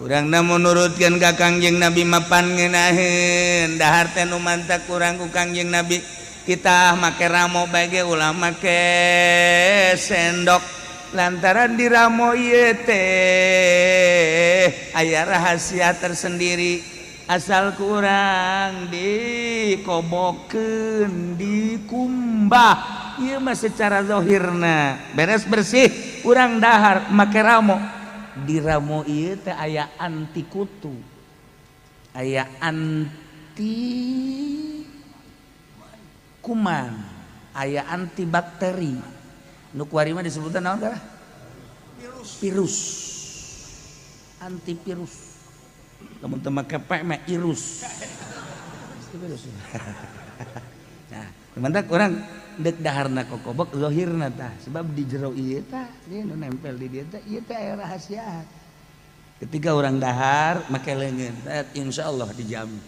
Urang na menurutkan ka Kangjeng Nabi mapan ngeunaheun dahar teh nu mantak urang ku Kangjeng Nabi. Kita make ramo bae ge ulah make sendok, lantaran di ramo ieu teh aya rahasia tersendiri. Asal kurang dikobokeun, dikumbah, ieu mah secara zahirna beres bersih. Urang dahar make ramo, di ramo ieu teh aya anti kutu, aya anti kuman, aya antibakteri. Nu kuari mah disebutna naon teh? Virus, antivirus. Lamun teu make P mah irus, virus. Nah, mantak urang dek daharna kokobok zahirna tah, sebab di jero ieu tah, ieu nu nempel di dieu teh, ieu teh aya rahasia. Ketika orang dahar make leungeun, insyaallah dijamin.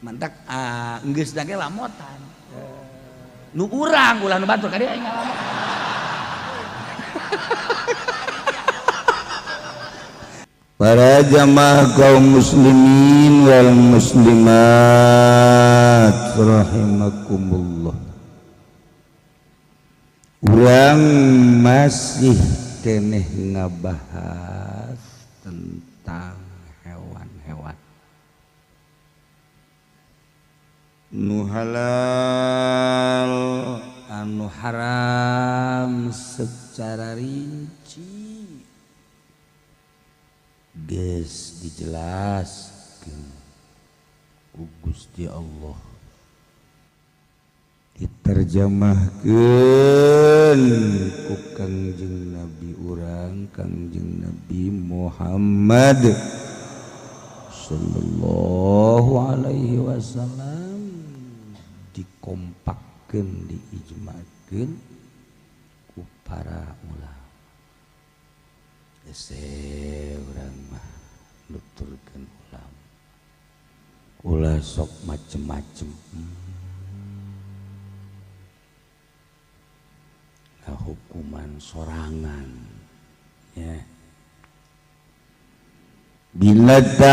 Mantak ah, geus ge lamotan nu urang, ulah nu batur ka dieu aing ngalamotan. Para jamaah kaum muslimin wal muslimat rahimakumullah, urang masih keneh ngabahas tentang hewan-hewan nu halal anu haram secara rinci geus dijelaskeun ku Gusti Allah, diterjemahkeun ku Kangjeng Nabi urang, Kangjeng Nabi Muhammad sallallahu alaihi wasallam, dikompakkeun, diijmakeun ku para ulama. Ese urang mah nuturkeun ulama, ulah sok macem-macem. Nah, hukuman sorangan ya. Binatang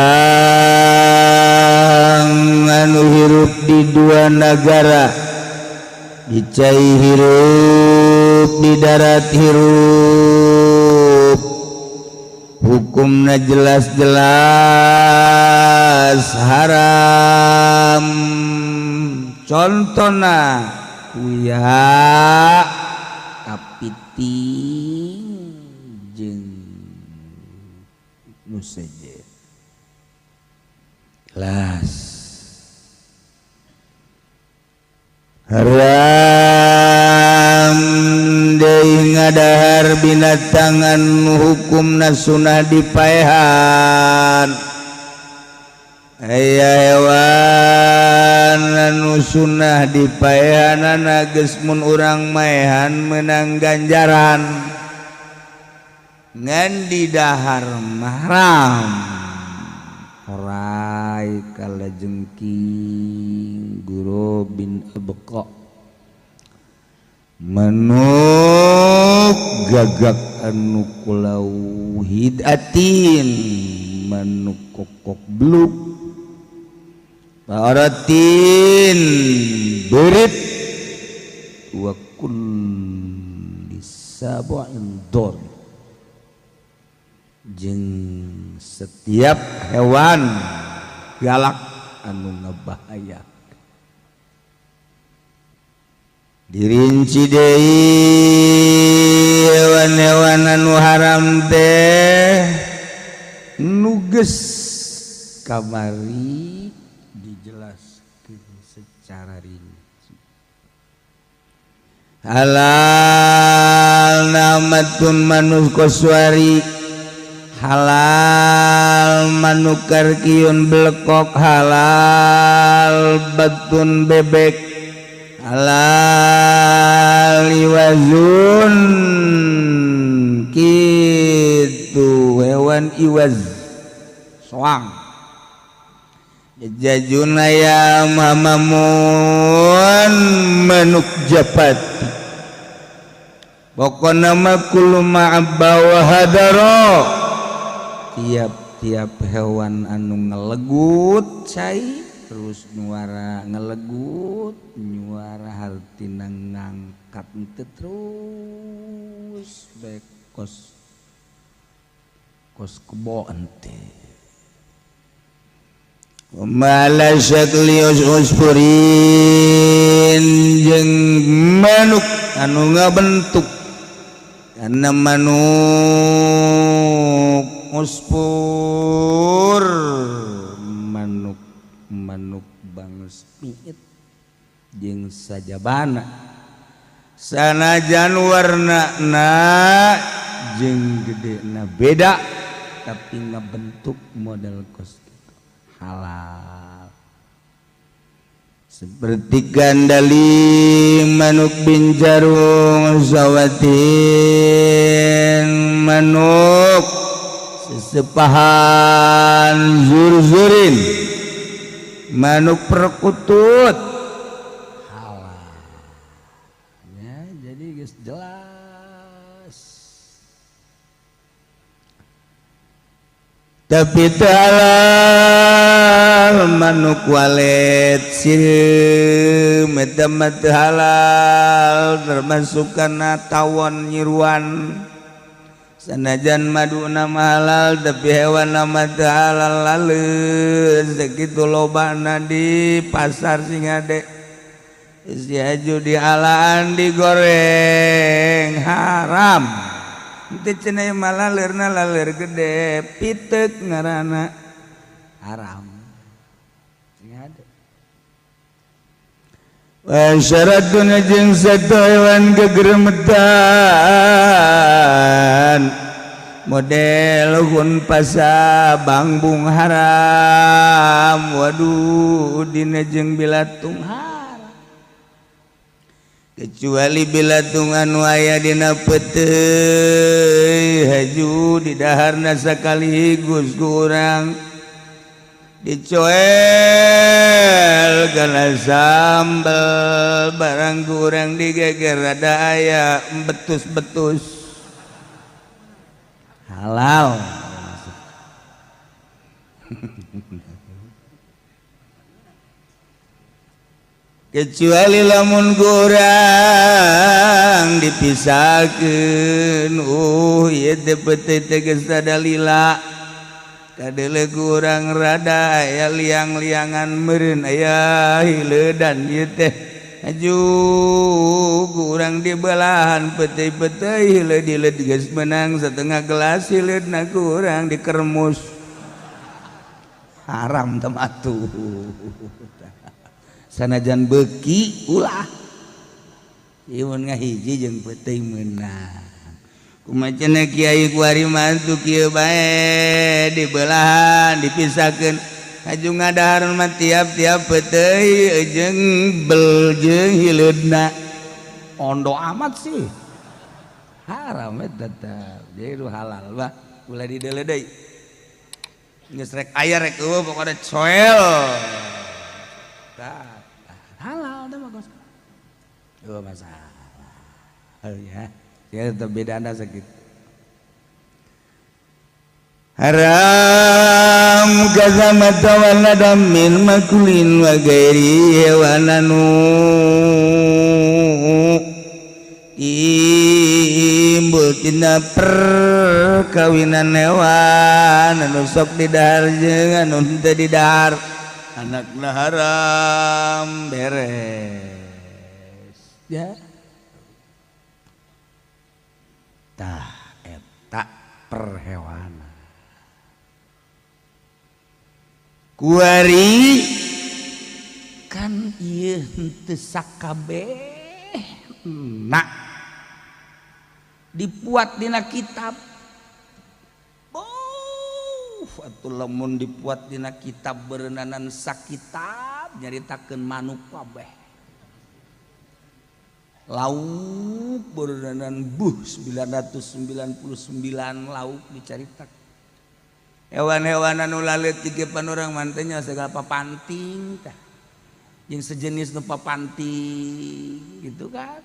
anu hirup di dua nagara, di cai hirup, di darat hirup, hukumna jelas-jelas haram. Contohna kuya, kapiting jeung nu sejen. Las haram deui ngadahar binatangan hukumna sunah dipaehan. Aya hewan anu sunah dipaehanana geus mun urang maehan menang ganjaran, ngan di dahar mahram. Orai, kalajengking, gurobin, abqa, manuk gagak anu kulau hidatin, manuk kokok bluk, paratin, berit, wa kulli sab'in dor, jeung setiap hewan galak anu ngebahaya. Dirinci deui hewan-hewan anu haram teh nu geus kamari dijelaskeun secara rinci. Halal namatun manuk koswari, halal manuk karkiun belekok, halal batun bebek, halal iwazun kitu hewan iwaz soang, jajun ayam, hamamun, manuk japati. Pokokna mah kullu ma abba wa hadara, tiap tiap hewan anu ngelegut cai terus nyuara ngelegut nyuara hartina ngangkat teu terus bae kos kos kebo ente mala syakli usfurin jeung manuk anu ngabentuk kana manuk usfur manuk manuk bangsa miit jeung sajabana sanajan warnana jeung gedena beda tapi ngabentuk model kos gitu halal seperti gandali manuk binjarung sawatin manuk sesepahan zurzurin manuk perkutut halal ya, jadi geus jelas tapi halal manuk walet sireum eta mah teu halal termasuk kana tawon nyiruan sanajan maduna mah halal tapi hewan mah teu halal laleus sakitu lobana di pasar sing ade geus diaju dialaan digoreng haram. Henteu cenah mah laleurna laleur gede piteuk ngaranna haram sing ade. Wa syaratun jeung satu hewan gegeremetan model hun pasa bangbung haram waduh dina jeung bilatung haram kecuali bilatung anu aya dina peuteuy haju di daharna sakaligus ku urang dicoel kana sambel barang kurang digeger rada aya betus-betus halal. Kecuali lamun kurang dipisahkeun ieu teh peuteuy teh geus dalila kadele kurang rada aya liang-liangan meureun aya hileudan ieu teh aju kurang dibelahan peuteuy-peuteuy hileud-hileud geus meunang setengah gelas hileudna kurang dikermus haram teh atuh sanajan beuki ulah ieu mun ngahiji jeung peuteuy meunang kumaha cenah kiai kuari mah atuh kieu bae dibelahan dipisahkeun haju ngadahar mah tiap-tiap peuteuy jeung bel jeung hileudna ondo amat sih haram eta tetep jadi nu halal mah ulah dideuleu deui geus rek aya rek eueuh pokona coel tah halal teh mah kos eueuh masalah ya ya tetep bedana sakitu haram kazamata walada min makulin wa ghairi hewan anu timbul tina perkawinan hewan anu sok didahar jeung anu henteu didahar anakna haram beres ya tah eta perhewanan kuari kan ieu henteu sakabeh na dipuat dina kitab. Oh, atuh lamun dipuat dina kitab beureunanan sakitab nyaritakeun manuk kabeh. Lauk beureunanan buh 999 lauk dicaritakeun. Hewan-hewan anu laleut di urang mah teh nya segala papanting tah. Jeung sejenis nu papanting gitu kan.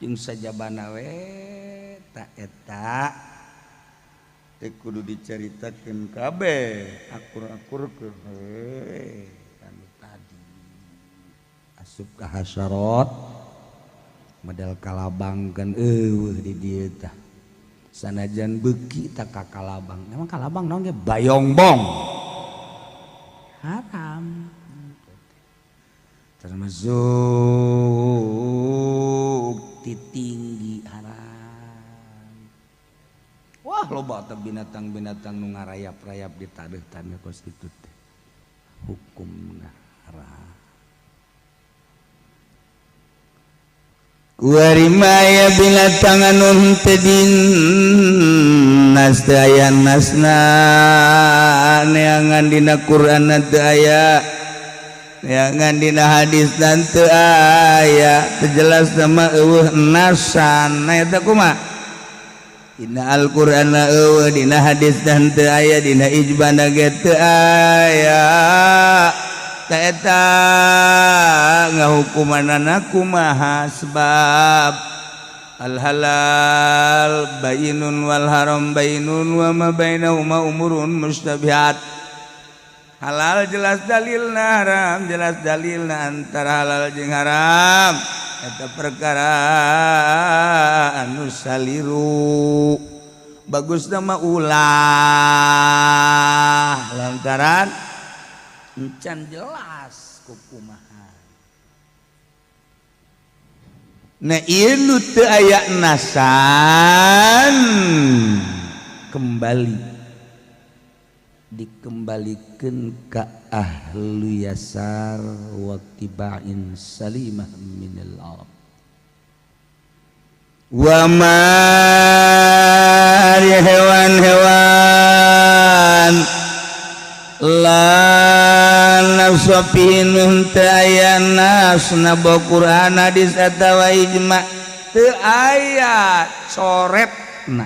Jeung sajabana we ta eta Teu kudu dicaritakeun kabeh, akur-akurkeun heuh anu tadi asup ka hasyarat model kalabang kan eueuh di dieu tah. Sanajan beuki tak ka kalabang, emang kalabang naon ge bayongbong haram, termasuk ti tinggi haram. Wah, loba teh binatang-binatang nu ngarayap-rayap di taneuh-taneuh kos kitu teh hukumna haram. Kuari maya binatang anu henteu dinas, teu aya nasna, neangan dina Quran teu aya, neangan dina hadis dan teu aya, teu jelas sama eueuh nasan. Nah, eta kumaha? Dina Al-Qur'an eueuh, dina hadis dan teu aya, dina ijma ge teu aya. Eta ngahukumanana kumaha? Sebab al halal bayinun wal haram bayinun wa ma bainahuma umurun mustabihat. Halal jelas dalilna, haram jelas dalilna, antara halal jeung haram eta perkara anu saliru, bagus nama ulah lantaran encan jelas kukumaha. Nah, ieu nu teu aya nasan kembali dikembalikan ke ahlu yasar wa tiba'in salimah minal arab. Wa ma hewan-hewan la nafsu fihi teu aya nasna, bo Quran, hadis atawa ijma teu aya coretna,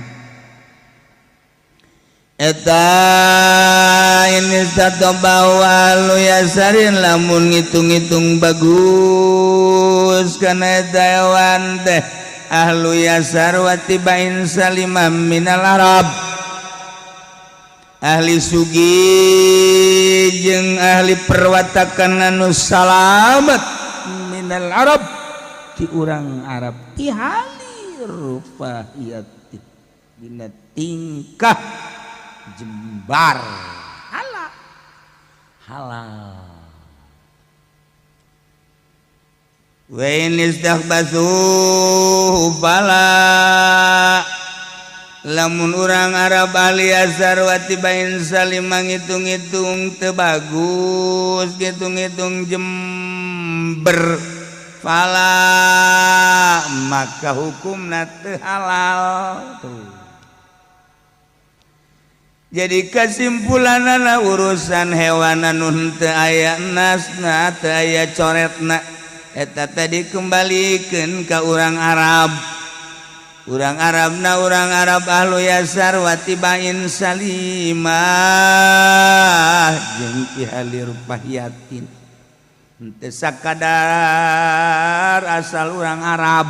eta ini bawa yasarin lamun ngitung-ngitung bagus karena eta hewan teh ahlu yasar wa tibain salimam minal arab, ahli sugi jeung ahli perwatakan anu salamet minal arab ti urang Arab, ti hali rufahiyatin dina tingkah jembar halal halal. Wa in istakhbathu fala, lamun urang Arab ahli azhar wa tibain salim ngitung-ngitung teu bagus, ngitung-ngitung jember, fala maka hukumna teu halal tuh. Jadi kesimpulanana urusan hewan anu teu aya nasna, teu aya coretna, eta tadi kembalikeun ka urang Arab. Urang Arabna urang Arab ahlu yasar wa tibain salimah jeung pihalir pahiatin, henteu sakadar asal urang Arab.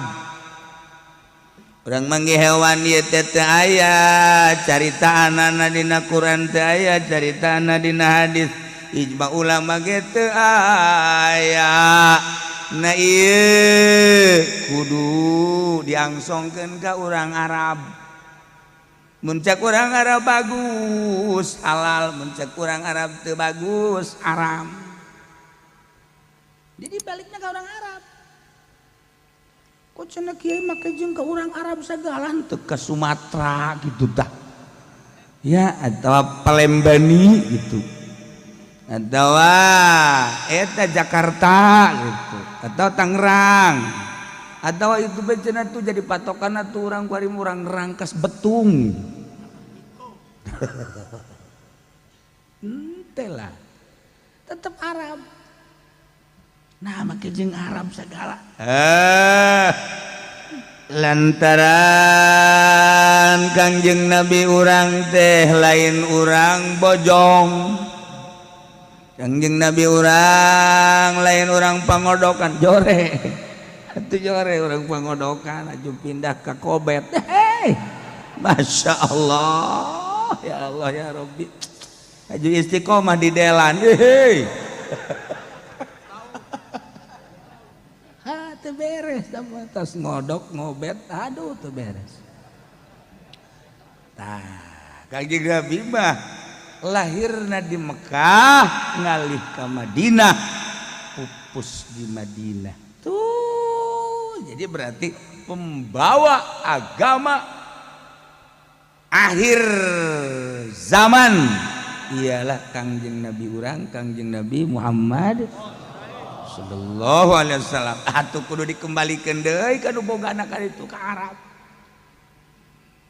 Urang manggih hewan ieu teh teu aya caritaanana dina Quran, teu aya caritaanana dina hadis, ijma ulama ge teu aya. Nah, ieu kudu diangsongkeun ka urang Arab. Mun cek urang Arab bagus, halal, mun cek urang Arab teu bagus, haram. Jadi baliknya ke orang Arab. Kok cenah kiai make jeung ka urang Arab segala, teu ke Sumatera gitu tah ya, atau Palembani gitu, atau eta Jakarta gitu, atau Tangerang, atau itu bencana tuh jadi patokan tuh orang kuari urang Rangkas Betung. Ente lah tetap Arab. Nah, make jeung Arab segala lantaran Kangjeng Nabi urang teh lain urang Bojong, Kangjeng Nabi urang lain urang Pangodokan jore itu, jore urang Pangodokan aju pindah ke Kobet. Hey, Masya Allah. Ya Allah ya Rabbi, aju istiqomah di delan hei. Ha, teu beres tas ngodok ngobet, aduh teu beres. Tah, Kangjeng Nabi mah lahirna di Mekah, ngalih ka Madinah, pupus di Madinah. Tuh, jadi berarti pembawa agama akhir zaman ialah Kangjeng Nabi urang, Kangjeng Nabi Muhammad sallallahu alaihi wasallam. Atuh kudu dikembalikan deui ka nu boga anak itu ka Arab.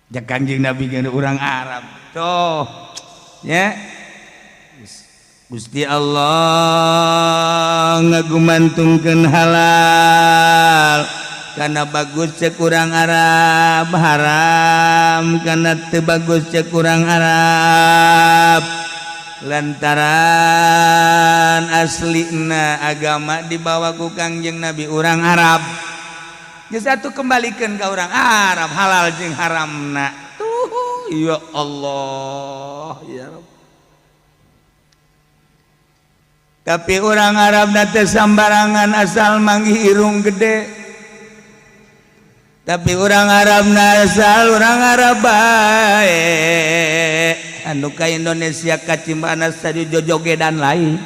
Ja Kangjeng Nabi ge urang Arab. Tuh nya Gusti Allah ngagumantungkeun halal karena bagus cek urang Arab, haram karena teu bagus cek urang Arab. Lantaran aslina agama dibawa ku Kangjeng Nabi urang Arab, geus atuh kembalikan ke urang Arab halal jeung haramna. Tuh ya Allah ya Rabb. Tapi orang Arab teh sambarangan asal manggih irung gede. Tapi orang Arab asal orang Arab bae. Anu ka Indonesia kacimbana sadi jojogedan lain.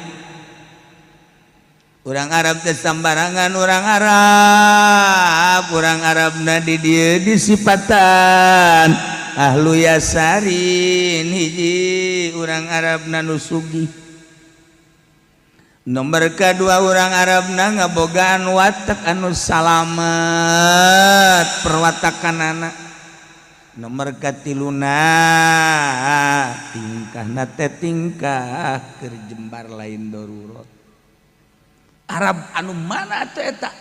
Orang Arab teh sambarangan orang Arab, orang Arabna di dieu disipatan ahlu yasarin hiji orang Arabna nu sugih. Nomor kedua orang Arabna ngabogaan watak anu salamet perwatakan anak. Nomor katiluna tingkahna teh tingkah keur jembar lain darurat. Arab anu mana atuh eta?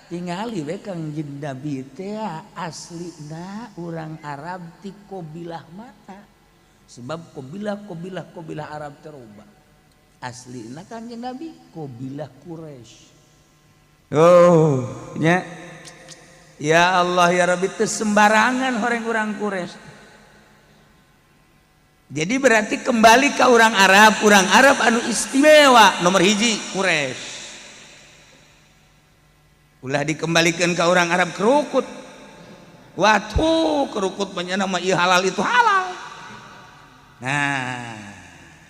Tingali we Kangjeng Nabi teh aslina urang Arab ti qabilah mana? Sebab qabilah Arab teh loba. Aslina Kangjeng Nabi qabilah Quraisy. Oh, nya. Ya Allah ya Rabbi, teu sembarangan horeng urang Quraisy. Jadi berarti kembali ke orang Arab anu istimewa nomor hiji Quraisy. Ulah dikembalikan ke orang Arab kerukut. Watuh kerukut banyak nama ieu halal itu halal. Nah,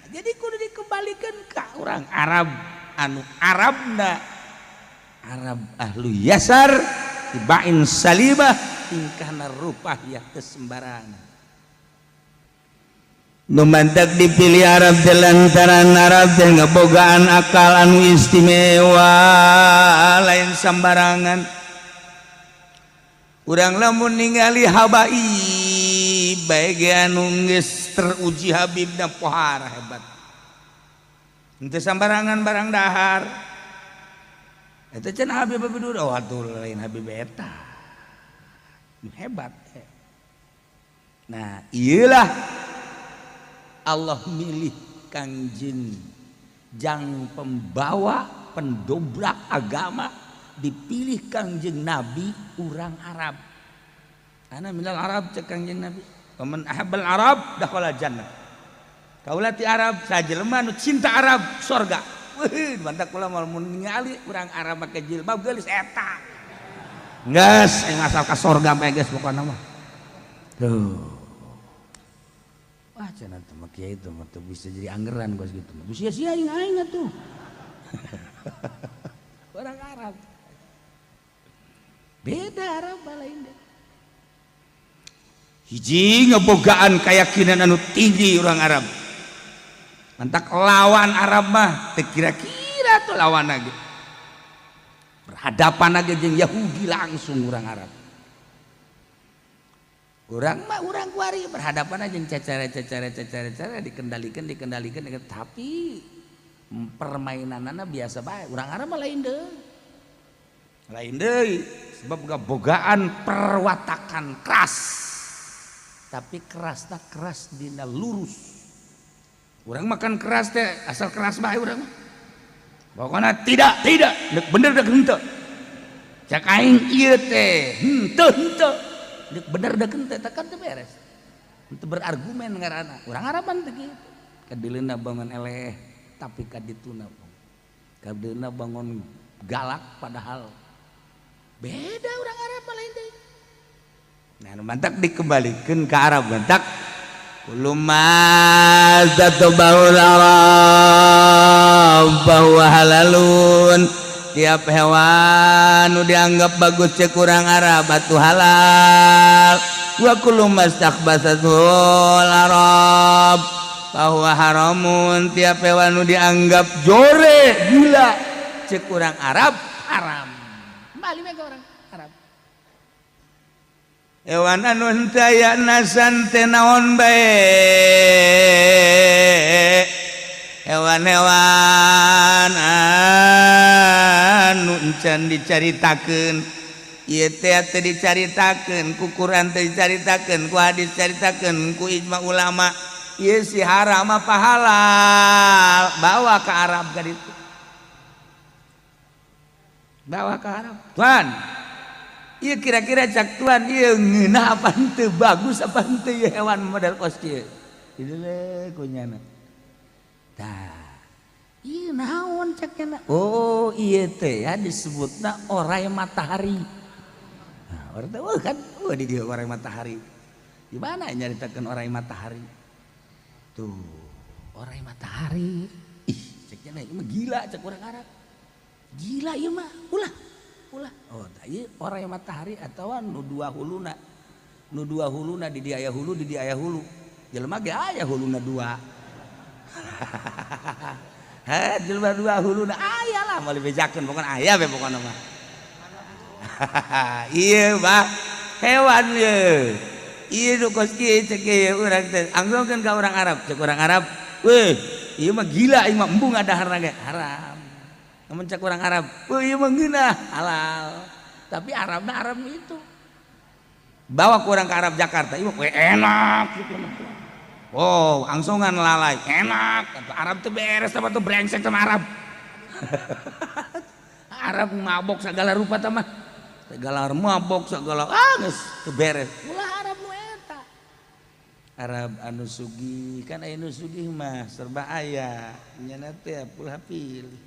jadi kudu dikembalikan ke orang Arab anu Arabna Arab ahlu yasar tibain salibah tingkahna rupah ya kesembarangan. Nu mantak dipilih Arab teh lantaran Arab teh ngebogaan akal anu istimewa lain sambarangan. Urang lamun ningali habaib bae ge anu geus teruji habibna pohara hebat. Henteu sambarangan barang dahar. Eta cenah Habib Habib dulu, oh atuh lain Habib eta. Hebat. Nah, iyalah Allah milih Kangjeng jang pembawa pendobrak agama, dipilih Kangjeng Nabi urang Arab. Ana minal Arab cek Kangjeng Nabi. Faman ahabbal Arab dakhala jannah. Kaula ti Arab sajelema nu cinta Arab sorga. Wih, mantak kula moal mun ningali urang Arab make jilbab geulis eta. Geus aing asal ka sorga bae geus pokona mah. Tuh. Wah, cenah teh mah kiai teh mah teu bisa jadi anggeran geus gitu. Sia-sia aing aing atuh. Orang Arab. Beda Arab lain deh. Hiji ngebogaan keyakinan anu tinggi orang Arab. Mantak lawan Arab mah teu kira-kira tuh lawan lagi. Berhadapan lagi jeung Yahudi langsung orang Arab. Urang mah urang kuari berhadapan aja cara-cara dikendalikan dikendalikan tapi permainanana biasa bae. Urang Arab mah lain deui. Lain deui sebab bogaan perwatakan keras. Tapi kerasna keras dina lurus. Urang makan keras teh asal keras bae urang mah. Pokoknya tidak tidak dek bener dek henteu. Cak aing ieu teh henteu henteu. Dek bener dek henteu teh kan teu beres. Henteu berargumen ngaranna. Urang Araban teh kitu. Kadileuna bangun eleh tapi kadituna kadileuna bangun galak padahal beda urang Arab lain deui. Nah, nu mantak dikembalikeun ka Arab mantak kullu ma tatbaul arab bahwa halalun, tiap hewan nu dianggap bagus cek urang Arab atuh halal, wa kullu mastakhbathatul arab bahwa haramun, tiap hewan nu dianggap jore gila cek urang Arab haram. Kembali we ka orang Arab. Hewan anu henteu aya nasan teh naon bae, hewan-hewan anu encan dicaritakeun ieu teh teu dicaritakeun ku Quran, teu dicaritakeun ku hadis, caritakeun ku ijma ulama, ieu si haram apa halal, bawa ke Arab ka ditu, bawa ke Arab. Tuan, ieu kira-kira cak tuan ieu ngeunah apa henteu, bagus apa henteu ieu hewan model kos kieu? Dideuleu ku nyana. Tah, ieu naon cak nyana? Oh, ieu teh ya disebutna orai matahari. Nah, orang teh oh kan, oh di dieu orai matahari. Di mana nyaritakeun orai matahari? Tuh, orai matahari. Ih, cek nyana ieu mah gila cek urang Arab. Gila ieu mah, ulah. Ulah. Oh, tah ieu orai matahari atawa nu dua huluna. Nu dua huluna, di dieu aya hulu, di dieu aya hulu. Jelema ge aya huluna dua. Heh, jelema dua huluna aya lah, moal dibejakeun pokona aya we pokona mah. Ieu bah hewan ieu. Ieu nu kos kieu cek ieu urang teh anggeurkeun ka urang Arab, cek urang Arab, "Weh, ieu mah gila, ieu mah embung adaharna ge haram." Namun cek urang Arab, "Weh, ieu mah ngeunah, halal." Tapi Arabna Arab itu. Bawa ku urang ke Arab Jakarta, ieu mah enak gitu. Oh, angsongan lalai, enak. Arab tuh beres sama tuh brengsek sama Arab. Arab mabok segala rupa tah mah. Segala mabok segala ah geus teu beres. Ulah Arab nu eta. Arab anu sugih kan, aya nu sugih mah serba aya. Nyana teh ulah pilih.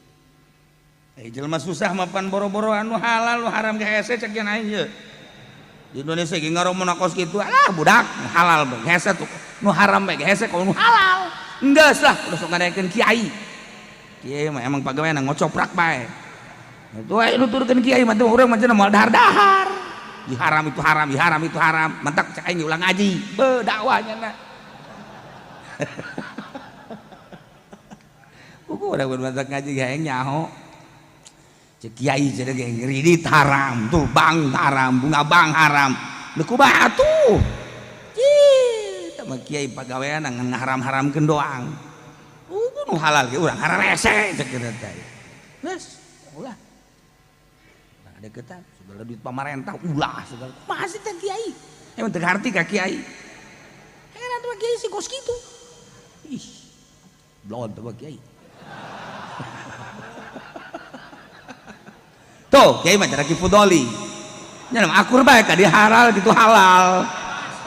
Eh, jelema susah mah pan boro-boro anu halal, nu haram ge hese cek yen aing ye. Di Indonesia ge ngaromona kos kitu, ah budak nu halal bae hese tuh, nu haram bae hese kalau nu halal. Enggeus lah, udah sok ngadaekeun kiai. Kiai mah emang pagawean ngocoprak bae. Itu aya nuturkeun kiai mah tuh urang mah cenah moal dahar-dahar. Di haram itu haram, di haram itu haram. Mantak cek aing ulang ngaji. Be dakwahnya na. Buku urang mantak ngaji ge aing nyaho. Cek kiai cenah ge ngridit haram, tuh bank haram, bunga bank haram. Leuh kumaha atuh? Ih, tah mah kiai pagawean ngan ngaharam-haramkeun doang. Nu halal ge urang hararese cek kieu teh. Geus, ulah. Nah, ada ketan segala duit pamarentah ulah segala. Kumaha sih teh kiai? Emang teu ngarti ka kiai. Heran tuh kiai si kos kitu. Ih, blon tuh kiai. Tuh, kiai mah cara Ki Fudoli. Nya akur bae ka di halal gitu halal.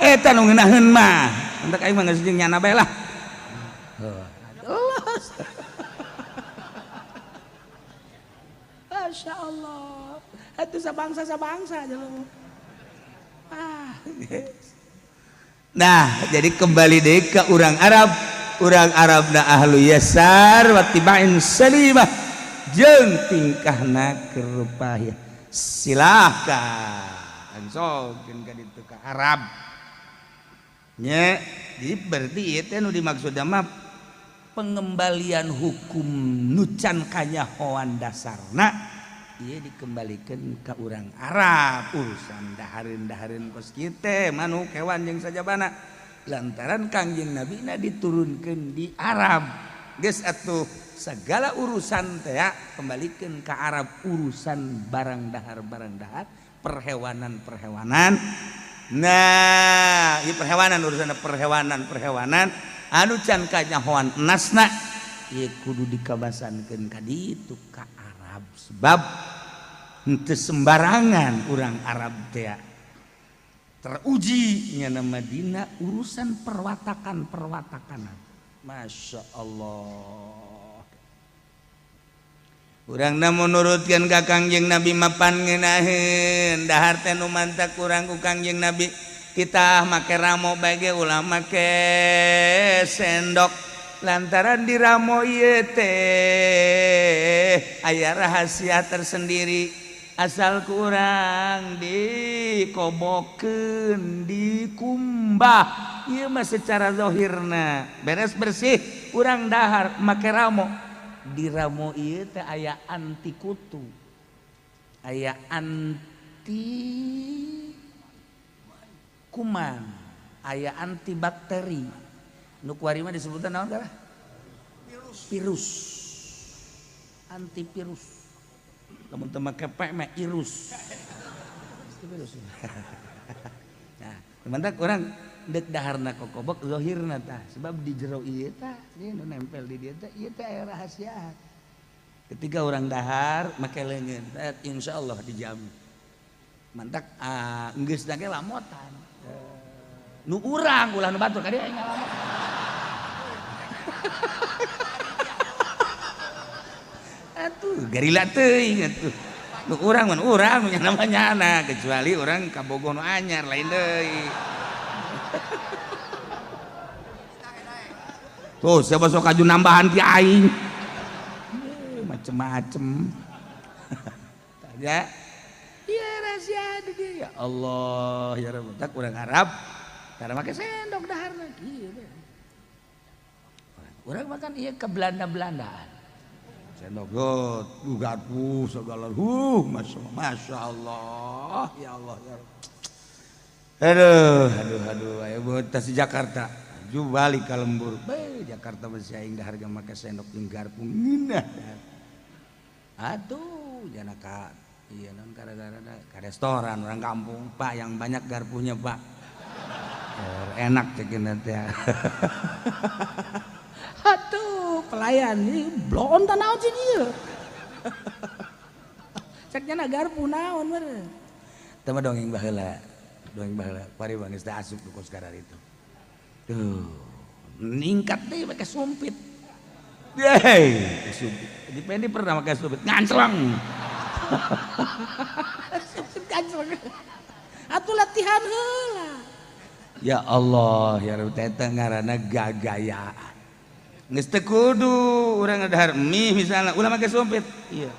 Eta nu ngeunaheun mah. Entek aing mah geus jeung nyana bae lah. Allah. Masya Allah. Atuh sabangsa-sabangsa jelema. Ah. Nah, jadi kembali deh ke orang Arab. Orang Arab na ahlu yasar watiba'in salimah jeung tingkahna kerupaya. Silahkan langsung ka ditu ka Arab. Nya, jadi berarti ieu teh nu dimaksud mah pengembalian hukum nu can kanyahoan dasarna ieu dikembalikan ke orang Arab urusan dahareun-dahareun kos kieu teh manuk hewan jeung sajabana lantaran Kangjeng Nabi na diturunkeun di Arab. Geus atuh segala urusan teh kembalikan ke Arab, urusan barang dahar perhewanan-perhewanan. Nah, ieu perhewanan urusan perhewanan-perhewanan anu can kanyahoan nasna ieu kudu dikabasankeun ka ditu ka Arab sebab henteu sembarangan urang Arab teh. Teruji nya nama dina urusan perwatakan-perwatakanan. Masya Allah. Urang na menurutkan ka Kangjeng Nabi mapan ngeunaheun dahar teh nu mantak urang ku Kangjeng Nabi. Kita make ramo bae ge ulah make sendok lantaran di ramo ieu teh aya rahasia tersendiri asal kurang dikobokeun dikumbah ieu mah secara zahirna beres bersih urang dahar make ramo di ramo ieu teh aya anti kutu aya anti kuman aya antibakteri nu kuari mah disebutna naon tah virus antivirus lamun teu make pe mah irus virus. Nah mantak urang deuk daharna kokobok zahirna tah sebab di jero ieu tah ieu nu nempel di dieu teh ieu teh aya rahasia ketika urang dahar make leungeun insyaallah dijamin mantak geus da ge lamotan nu urang ulah nu batur ka dieu aing ngalaman. Atuh garila teuing atuh. Nu urang mun urang nu namanya anak kecuali urang kabogoh nu anyar lain deui. Tuh siapa sok aju nambahan ki aing. Macem-macem. Ya. Iya rahasia di dieu ya Allah ya Rabb tak urang Arab karena make sendok daharna kieu. Urang makan ieu ke Belanda-Belandaan. Sendok got, garpu segala masya Allah, ya Allah ya Rabb. Aduh, aduh, aduh, ayo buat tas Jakarta, ju balik ka lembur. Bae Jakarta masih aing dahar ge make sendok jeung garpu ngeunah. Aduh, jana ka ieu naon gara-gara ka restoran orang kampung, Pak yang banyak garpunya, Pak. Enak cekin nanti. Aduh, pelayan ini blon ta naon sih ieu. Ceknya na garpu naon meureun. Teu mah dongeng baheula. Dongeng baheula. Kuari bang geus teh asup ku sekarang itu. Tuh, ningkat deui make sumpit. Yeay, sumpit. Di Pendi pernah make sumpit ngancleng. Sumpit ngancleng. Atuh latihan heula. Ya Allah, ya Rabb teh ngaranna gagayaan. Geus teu kudu urang dahar mie misalnya ulah make sumpit. Iya.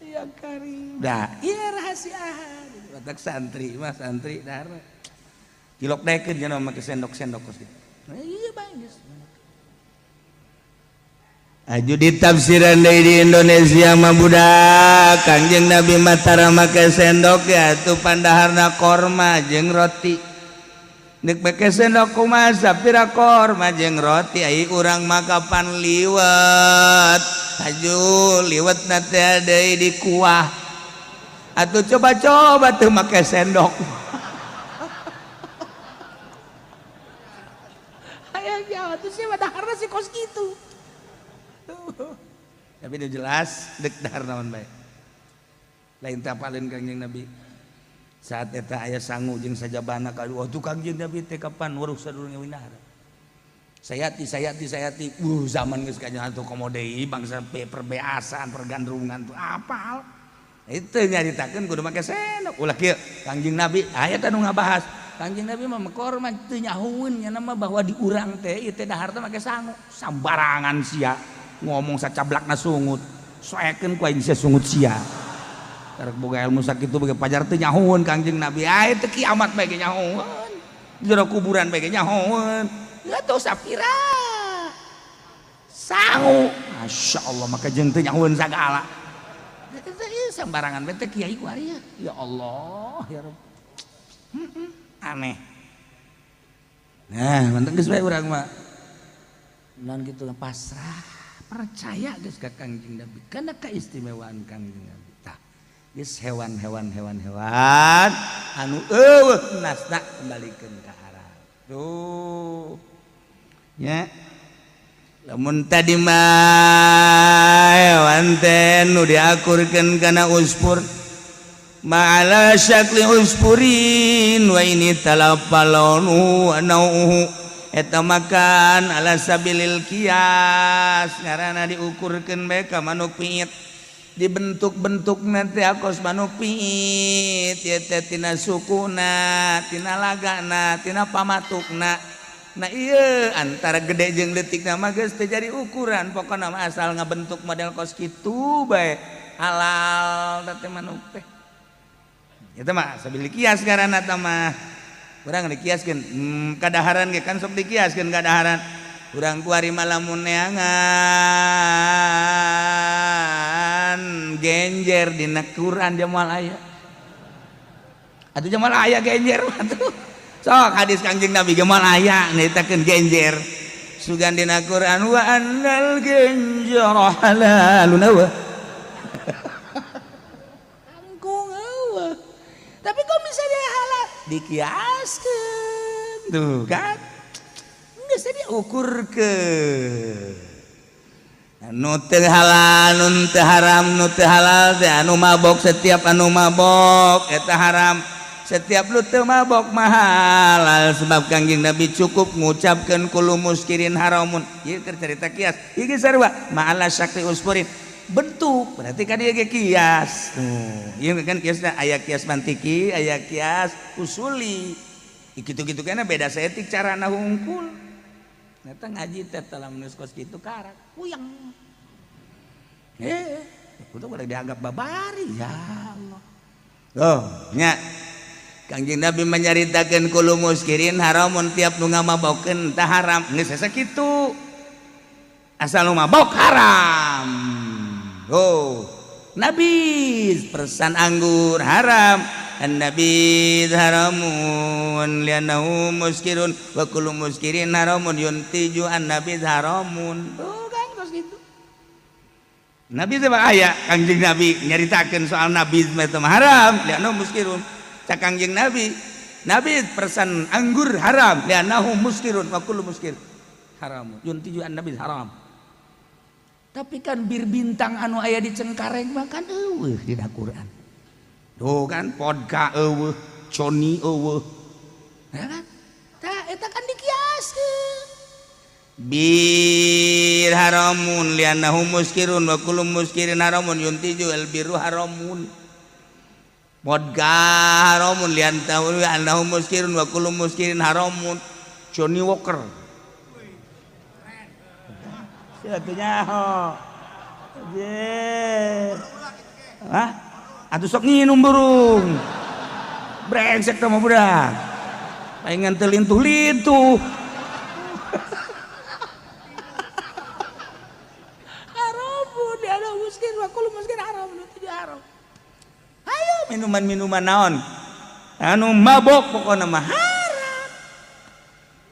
Ya karim. Dah, iya rahasia. Batak santri mah santri dahar. Tilok daekeun cenah make sendok-sendok kos kitu. Nah, iya bae geus. Aju ditafsiran deui di Indonesia mah budak Kangjeng Nabi matara make sendok ya atuh pandaharna korma jeung roti. Nek make sendok kumaha sapira korma jeung roti ai urang mah kapan liwet. Aju liwetna teh deui di kuah. Atuh coba-coba teu make sendok. Hayang jawab atuh sia mah daharna si kos kitu. Tapi udah jelas dek dahar naon bae. Lain teh apaleun Kangjeng Nabi. Saat eta aya sangu jeung sajabana ka wah tuh Kangjeng Nabi teh kapan waruh sadurunge winahar. Sayati sayati sayati zaman geus kanya atuh komo deui bangsa perbeasan pergandrungan tuh apal. Itu nyaritakeun kudu make sendok. Ulah kieu Kangjeng Nabi aya teh nu ngabahas. Kangjeng Nabi mah mekor mah teu nyahueun nya mah bahwa di urang teh ieu teh dahar teh make sangu. Sambarangan sia. Ngomong sacablakna sungut soekeun ku aing sia sungut sia karek boga ilmu sakitu boga pajar teu nyahueun Kangjeng Nabi ae teu kiamat bae ge nyahueun jero kuburan bae ge nyahueun ya teu sapira sangu masyaallah maka jeung teu nyahueun sagala teu sambarangan bae teh kiai ku ari ya Allah ya Rabb aneh. Nah mantep geus bae urang mah naon kitu pasrah percaya geus ka Kangjeng Nabi kana keistimewaan Kangjeng Nabi tah geus hewan-hewan hewan-hewan anu eueuh nasna kembalikeun ka Arab tuh nya Lamun tadi mah hewan teh nu diakurkeun kana uspur ma'ala syakli uspurin wa ini talafalonu wa nauhu eta makan ala sabilil kias ngaranna diukurkeun bae ka manuk piit dibentuk-bentuk nanti akos manuk piit ieu teh tina sukuna tina lagana tina pamatukna. Nah iya antara gede jeung leutik nama geus teu jadi ukuran pokona mah asal ngabentuk model kos kitu bae halal teh manuk teh. Eta mah sabil kias ngaranna tah mah. Urang dikiaskeun kadaharan ge kan sok dikiaskeun kadaharan. Urang kuari mah lamun neangan genjer dina Quran jamal aya. Atuh jamal aya genjer atuh. Sok hadis Kangjeng Nabi gemal aya nyaritakeun genjer. Sugan dina Quran wa annal genjara halalun wa. Kangkung eueuh. Tapi kok bisa dia halal? Dikiaskeun. Tuh kan. Geus diukurkeun. Nu teu halal, nu teu haram, nu teu halal teh anu mabok setiap anu mabok eta haram. Setiap lu teu mabok mah halal sebab Kangjeng Nabi cukup ngucapkeun kullu muskirin haramun. Ieu keur carita kias. Ieu ge sarua ma'ala syakli uspurin. Bentuk berarti kan ieu ge kias. Tuh, ieu kan kiasna aya kias mantiki, aya kias usuli. Kitu-kitu kana beda saeutik carana hungkul. Eta ngaji teh lamun geus kos kitu karak puyeng. Kudu udah dianggap babari ya Allah. Oh, nya Kangjeng Nabi menyaritakeun kullu muskirin haramun tiap nu ngamabokeun tah haram. Geus sakitu. Asal nu mabok haram. Oh, Nabi persan anggur haram. An-nabi haramun li'annahu muskirun wa kullu muskirin haramun yuntiju an-nabi haramun. Tuh kan kos kitu. Nabi teh aya Kangjeng Nabi nyaritakeun soal nabi teh haram li'annahu muskirun. Cak Kangjeng Nabi, nabi persan anggur haram li'annahu muskirun wa kullu muskir haram yuntiju an-nabi haram. Tapi kan bir bintang anu aya di Cengkareng mah kan eueuh dina Quran. Tuh kan vodka eueuh, Johnny eueuh. Ya kan? Tah eta kan dikiaskeun. Bir haramun li'annahu muskirun wa kullu muskirin haramun yuntiju al birru haramun. Vodka haramun li'annahu muskirun wa kullu muskirin haramun. Johnny Walker. Sia teu nyaho. Je. Hah? Atuh sok nginum burung. Brengsek teh mah budak. Palingan teu lintuh-lintuh. Haramun li'annahu muskir wa kullu muskir haram yuntiju haram. Ayo minuman-minuman naon anu mabok pokokna mah haram.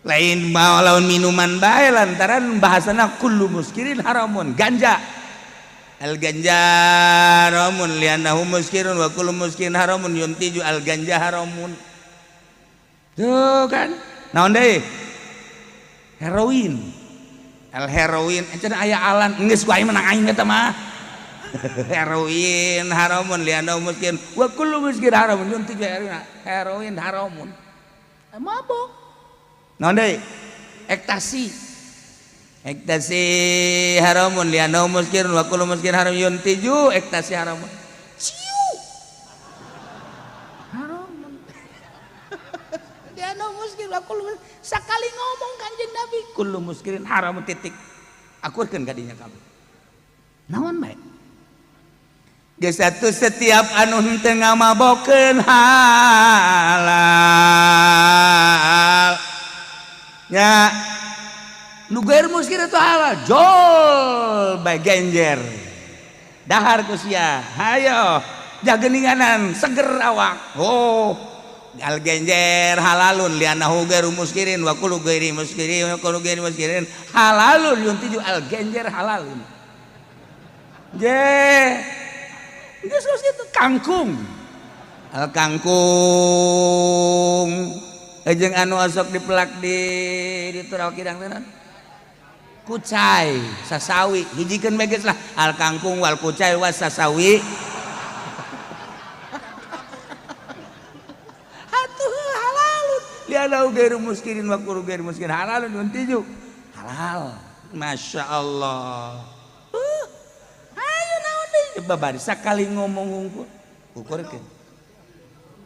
Lain mau lawan minuman bae lantaran bahasana kullu muskirin haramun. Ganja al ganja haramun li'annahu muskirun wa kullu muskirin haramun yuntiju al ganja haramun. Tuh kan naon deui heroin al heroin cenah aya alan geus ku aing menang aing eta mah. Heroin haramun li'annahu muskirun wa kullu muskir haramun yuntiju heroin haramun. Mabok. Naon deui? Ektasi. Ektasi haramun li'annahu muskirun wa kullu muskir haram yuntiju ektasi haramun. Ciu. Haramun. Li'annahu muskir wa kullu sakali ngomong Kanjeng Nabi kullu muskirin haramun titik. Akurkeun ka dinya kabeh. Naon bae? Geus atuh setiap anu henteu ngamabokeun halal. Nya nu gair muskir itu halal jol bae genjer. Dahar ku sia. Hayo jageninganan seger awak. Oh, al genjer halalun li'annahu gairu muskirin wa kullu gairi muskirin wa kullu gairi muskirin halalun yuntiju al genjer halalun. Je geus geus kitu kangkung. Al kangkung jeung anu osok dipelak di Turau Kidang teh naon? Kucai, sasawi, hijikeun bae geus lah. Al kangkung wal kucai was sasawi. Atuh halalun. Lianau gairu muskirin wa kuru gairu muskirin halalun mun tiju. Halal. Masya Allah. Ayo naon deui babari sakali ngomong hungkul. Ukurkeun.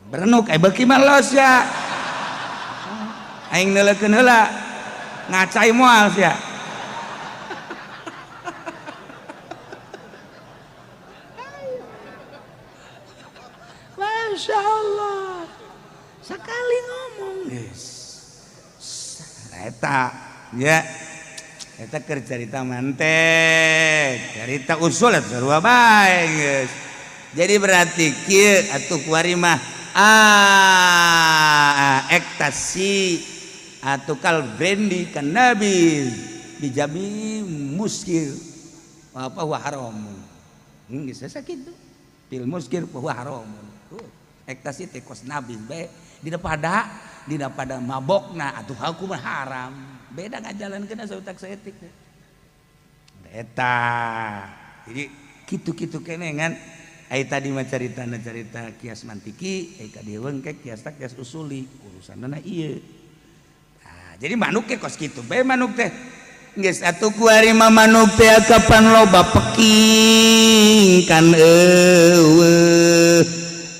Berenuk eh beuki mah los ya. Aing neuleukeun heula. Ngacai moal sia. Masya Allah. Sekali ngomong geus. Eta ya. Eta keur carita mantek, carita usul eta sarua bae geus. Jadi berarti kieu atuh kuari mah ektasi atau kal brandy kan nabi dijami muskir apa huwa haramun. Geus sakitu. Pil muskir huwa haramun. Ektasi teh kos nabi bae dina pada mabokna atuh hukum haram. Beda ngajalankeun sautak saeutik teh. Eta. Jadi kitu-kitu keneh ngan ai tadi mah caritana carita kias mantiki, ai ka dieu engke kias tak kias usuli, urusanna ieu. Nah, jadi manuk ke kos kitu bae manuk teh. Geus atuh kuari mah manuk teh kapan loba peking kan eueuh.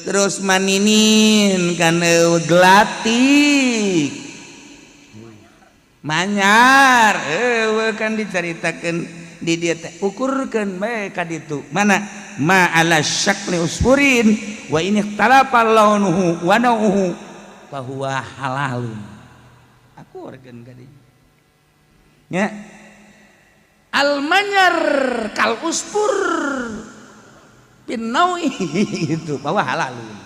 Terus maninin kan eueuh gelatik. Manyar eueuh kan dicaritakeun di dieu teh ukurkeun bae ka ditu. Mana ma ala syakli usfurin wa in ikhtalafa launuhu wa nauhu fa huwa halalun. Akurkeun ka dieu. Nya al manyar kal usfur bin naui itu bahwa halalun.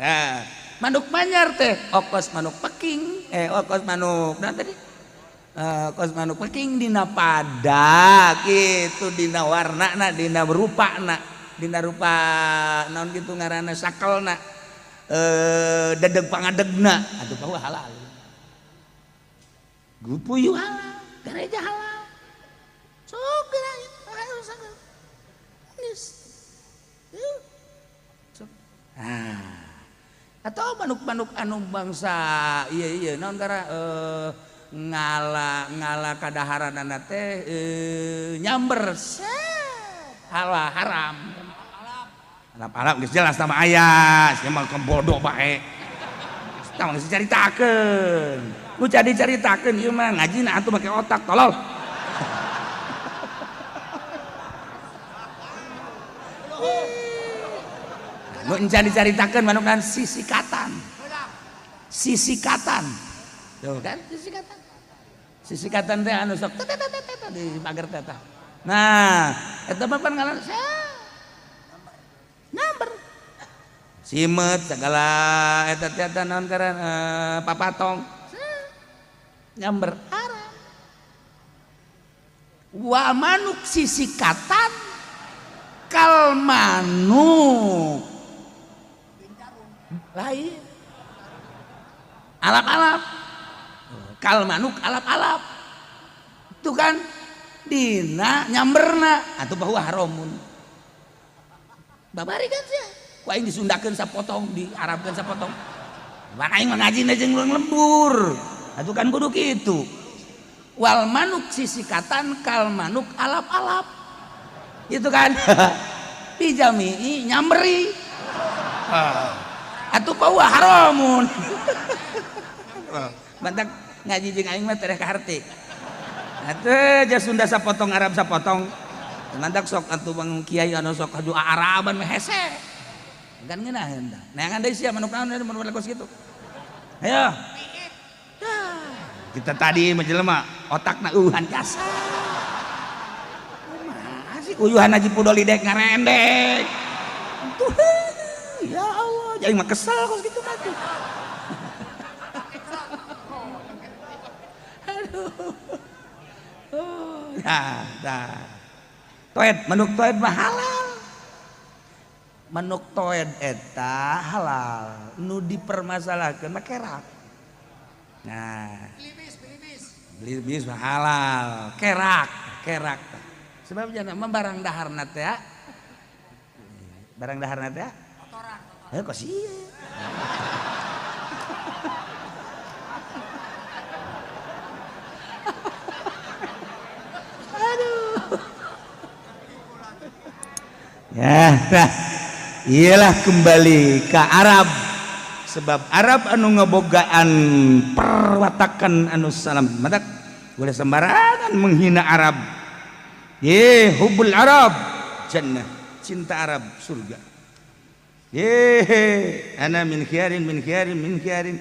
Nah, manuk manyar teh okos manuk peking, okos manuk nah tadi kos manuk peking dina pada gitu dina warnana dina rupana dina rupa naon gitu ngaranna sakelna dedeg pangadegna atuh bahwa halal. Gupuyuh halal, gereja halal. Sok geura ayo sakal. Geus. Sok. Nah, atau manuk-manuk anu bangsa iya iya naon kara ngala kadaharanana teh nyamber halah haram. Alap-alap geus jelas sama aya, sia mah bodoh bae. Tah geus dicaritakeun. Nu jadi caritakeun ieu mah ngajina atuh make otak tolol. Nu encan dicaritakeun manuk kan sisikatan. Sisikatan. Tuh kan sisikatan. Sisikatan teh anu sok di pagar teh tah. Nah, eta mah pan ngalan nyamber. Simet segala eta teh naon ngaran papatong. Nyamber haram. Wa manuk sisikatan kal manuk lain. Alap-alap. Kal manuk alap-alap. Itu kan dina nyamberna atuh bahwa haramun. Babari kan sia. Ku aing disundakeun sapotong, diarabkeun sapotong. Pan aing mah ngajina jeung lembur. Atuh kan kudu kitu. Wal manuk sisikatan kal manuk alap-alap. Itu kan. Dijamii nyamberi. Atuh bahwa haramun. Bantak ngaji jeung aing mah tereh kaharti. Atuh ja Sunda sapotong Arab sapotong. Mantak sok atuh bang kiai anu sok aju Araban mah hese. Kan ngeunaheun tah. Neangan deui sia manuk naon manuk kos kitu. Ayo. Kita tadi mah jelema otakna eueuhan jasa. Kumaha sih uyuhan haji pudoli dek ngarendek. Tuh ya Allah, jadi mah kesel kos kitu mah tuh. Aduh. Oh, dah, dah. Toed, manuk toed mah halal. Manuk toed eta halal. Nu dipermasalahkeun mah kerak. Nah, Pilibis, pilibis. Beli bis halal, kerak, kerak. Sebab jangan mah barang daharna teh. Barang daharna teh. Kotoran, kotoran. Heuh kok sih. Aduh. Ya, nah, iyalah kembali ke Arab. Sebab Arab anu ngebogaan perwatakan anu salam matak boleh sembarangan menghina Arab. Ye hubul Arab jannah, cinta Arab surga. Ye ana min khiyarin min khiyarin min khiyarin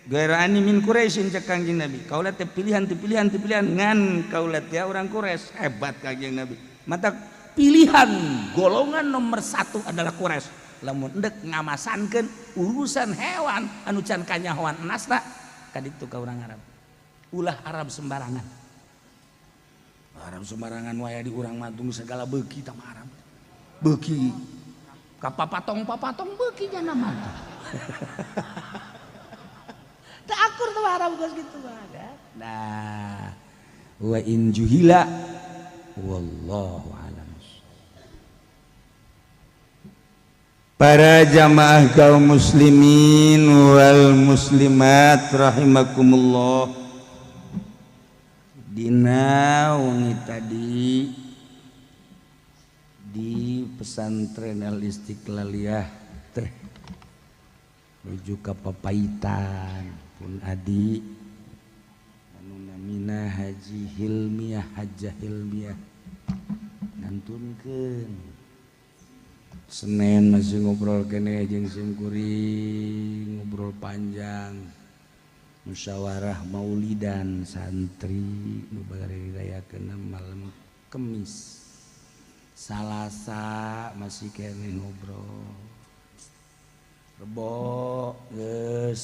gaira ani min Quraisyin cek Kangjeng Nabi. Kaula teh pilihan teh pilihan teh pilihan ngan kaula teh urang Quraisy, hebat Kangjeng Nabi. Matak pilihan golongan nomor 1 adalah Quraisy. Lamun endek ngamasankeun urusan hewan anu can kanyahoan enasna kaditu ka urang Arab. Ulah Arab sembarangan. Arab sembarangan wae di urang matung segala beuki tah Arab. Beuki ka papatong-papatong beuki nya mah. Teu akur tuh Arab geus kitu mah. Nah, wa in juhila wallahu alam. Para jamaah kaum muslimin wal muslimat rahimakumullah. Dina wengi tadi di pesantren Al Istiqlaliyah teh menuju ka Papaitan pun adi anu namina Haji Hilmiah Hajah Hilmiah ngantunkeun Senin masih ngobrol kene jeung sim kuring ngobrol panjang musyawarah maulidan santri nu bari dirayakeun malam Kemis Salasa masih kene ngobrol Rebo geus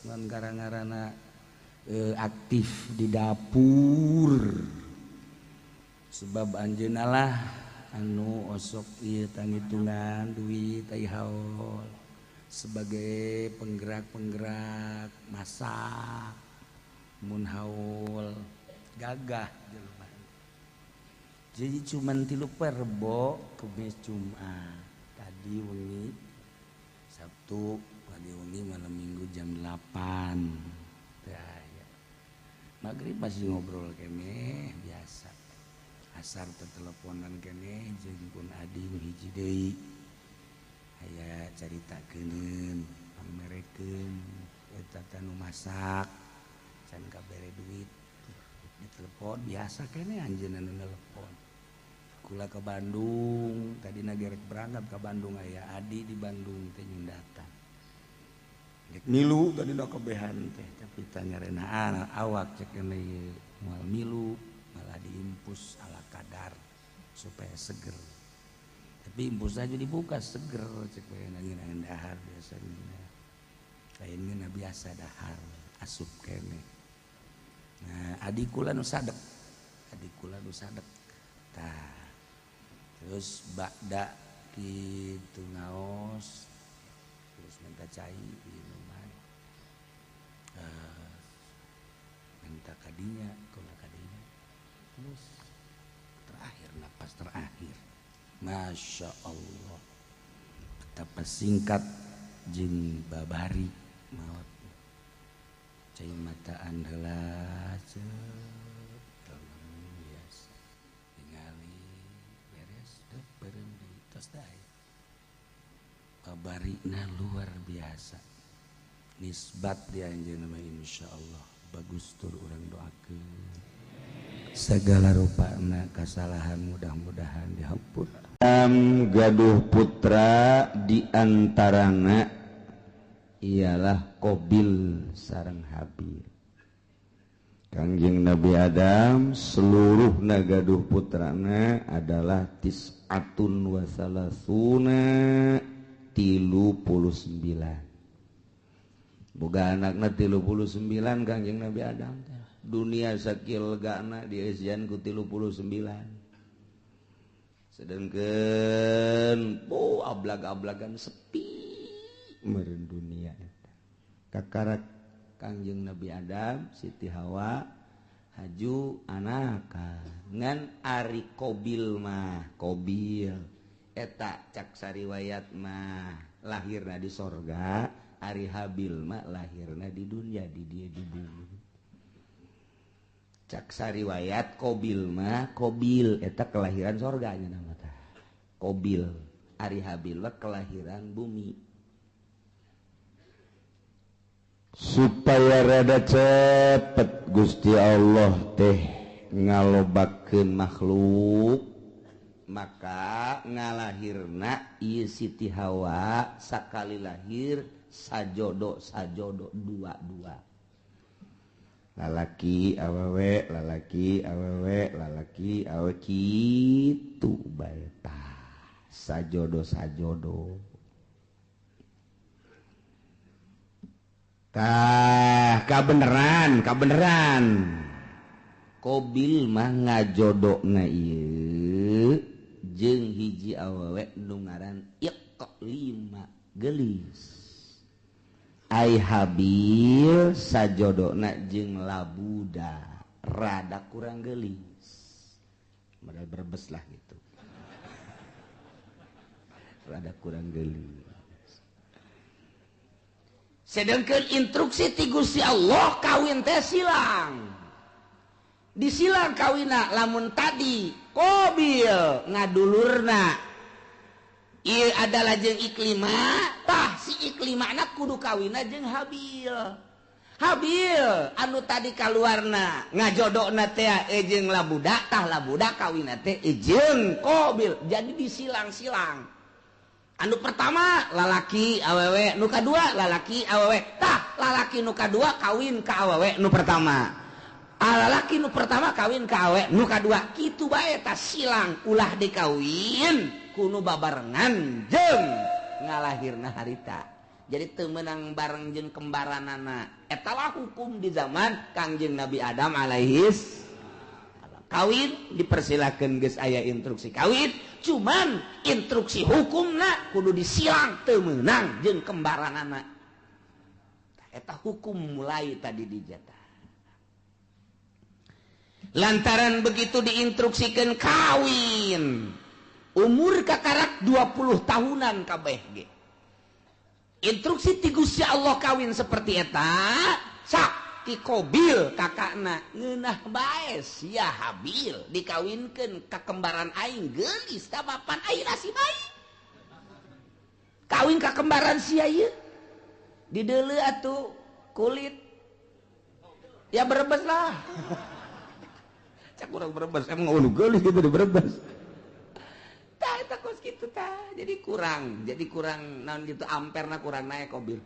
ngan gara-garana aktif di dapur sebab anjeunna lah anu osok ieu tanghitungan duit ai haul sebagai penggerak-penggerak masak mun haul gagah jelema. Jadi cuman 3 Rebo Kemis Jumat tadi wengi Sabtu tadi wengi malam Minggu jam 8 teh aya. Maghrib masih ngobrol keneh biasa. Asar teteleponan keneh jeung pun adi nu hiji deui. Aya caritakeun pangmerekeun eta teh nu masak can kabere duit ditelepon biasa keneh anjeunna nu nelepon. Kula ke Bandung tadina gerek berangkat ke Bandung aya adi di Bandung teh nyundatan. Rek milu tadina kabehan teh tapi tanyarenaan awak cek keneh ieu moal milu malah diimpus ala kadar supaya seger. Tapi impus aja dibuka seger cek bae ngeunaan dahar biasanya. Lain ngeunah biasa dahar asup keneh. Nah, adi kula nu sadek. Adi kula nu sadek. Tah. Terus bakda kitu ngaos terus minta cai minuman. Minta kadinya, kula kadinya. Terus terakhir napas terakhir. Masya Allah. Betapa singkat jeung babari maot. Cai mataan heula biasa. Tingali beres deuh beureum deui tos dae. Babarina luar biasa. Nisbat di anjeunna mah insyaallah bagus tur urang doakeun. Segala rupana kesalahan mudah-mudahan dihampura. Gaduh putra diantarana ialah Qabil sareng Habil. Kangjeng Nabi Adam seluruh gaduh putrana adalah tis'atun wa salasuna 39. Boga anakna 39 Kangjeng Nabi Adam teh. Dunia sakil gana dieusian ku 39. Sedangkan oh ablag-ablagan sepi meureun dunia eta. Kakarak Kangjeng Nabi Adam, Siti Hawa Haju anakan ngan ari Kobil mah, Kobil eta cak sariwayat mah lahirna di sorga, ari Habil mah lahirna di dunia, di dia di bumi. Cak sariwayat Kobil mah, Kobil eta kelahiran sorganya nama tah Kobil, ari Habil mah kelahiran bumi. Supaya rada cepet Gusti Allah teh ngalobakeun makhluk, maka ngalahirna ieu Siti Hawa sakali lahir sajodo sajodo dua-dua, lalaki awewe, lalaki awewe, lalaki awewe, kitu bae tah sajodo sajodo. Tah kabeneran kabeneran Kobil mah ngajodona ieu jeung hiji awewe nu ngaran Iqlima geulis. Ai Habil sajodona jeung Labuda rada kurang geulis, modal Brebes lah gitu, rada kurang geulis. Sedangkan instruksi ti Gusti Allah kawin teh silang, disilang kawina. Lamun tadi Kobil ngadulurna ieu adalah jeung Iklima, tah si Iklimana kudu kawina jeung Habil. Habil anu tadi kaluarna ngajodokna teh jeung Labuda, tah Labuda kawina teh jeung Kobil. Jadi disilang-silang. Anu pertama lalaki awewe, nu kadua lalaki awewe, tah lalaki nu kadua kawin ka awewe nu pertama, lalaki nu pertama kawin ka awewe nu kadua, kitu bae tah silang. Ulah dikawin kuno babarengan jeung ngalahirna harita, jadi teu meunang bareng jeung kembaranana. Eta lah hukum di zaman Kangjeng Nabi Adam alaihis. Kawin dipersilakan geus aya instruksi kawin, cuman instruksi hukumna kudu disilang teu meunang jeung kembaranana. Eta hukum mulai tadi dijatah. Lantaran begitu diinstruksikan kawin umur kakarak 20 tahunan kabeh ge. Instruksi ti Gusti Allah kawin seperti eta, sak ti Kobil kakakna ngeunah bae sia Habil dikawinkeun ka kembaran aing geulis tah papan aing nasib bae. Kawin ka kembaran sia ieu dideuleu atuh kulit ya Brebes lah. Cak urang Brebes emang ulu geulis gitu di Brebes. Tah eta kos kitu tah, jadi kurang naon gitu, amperna kurang naik Kobil.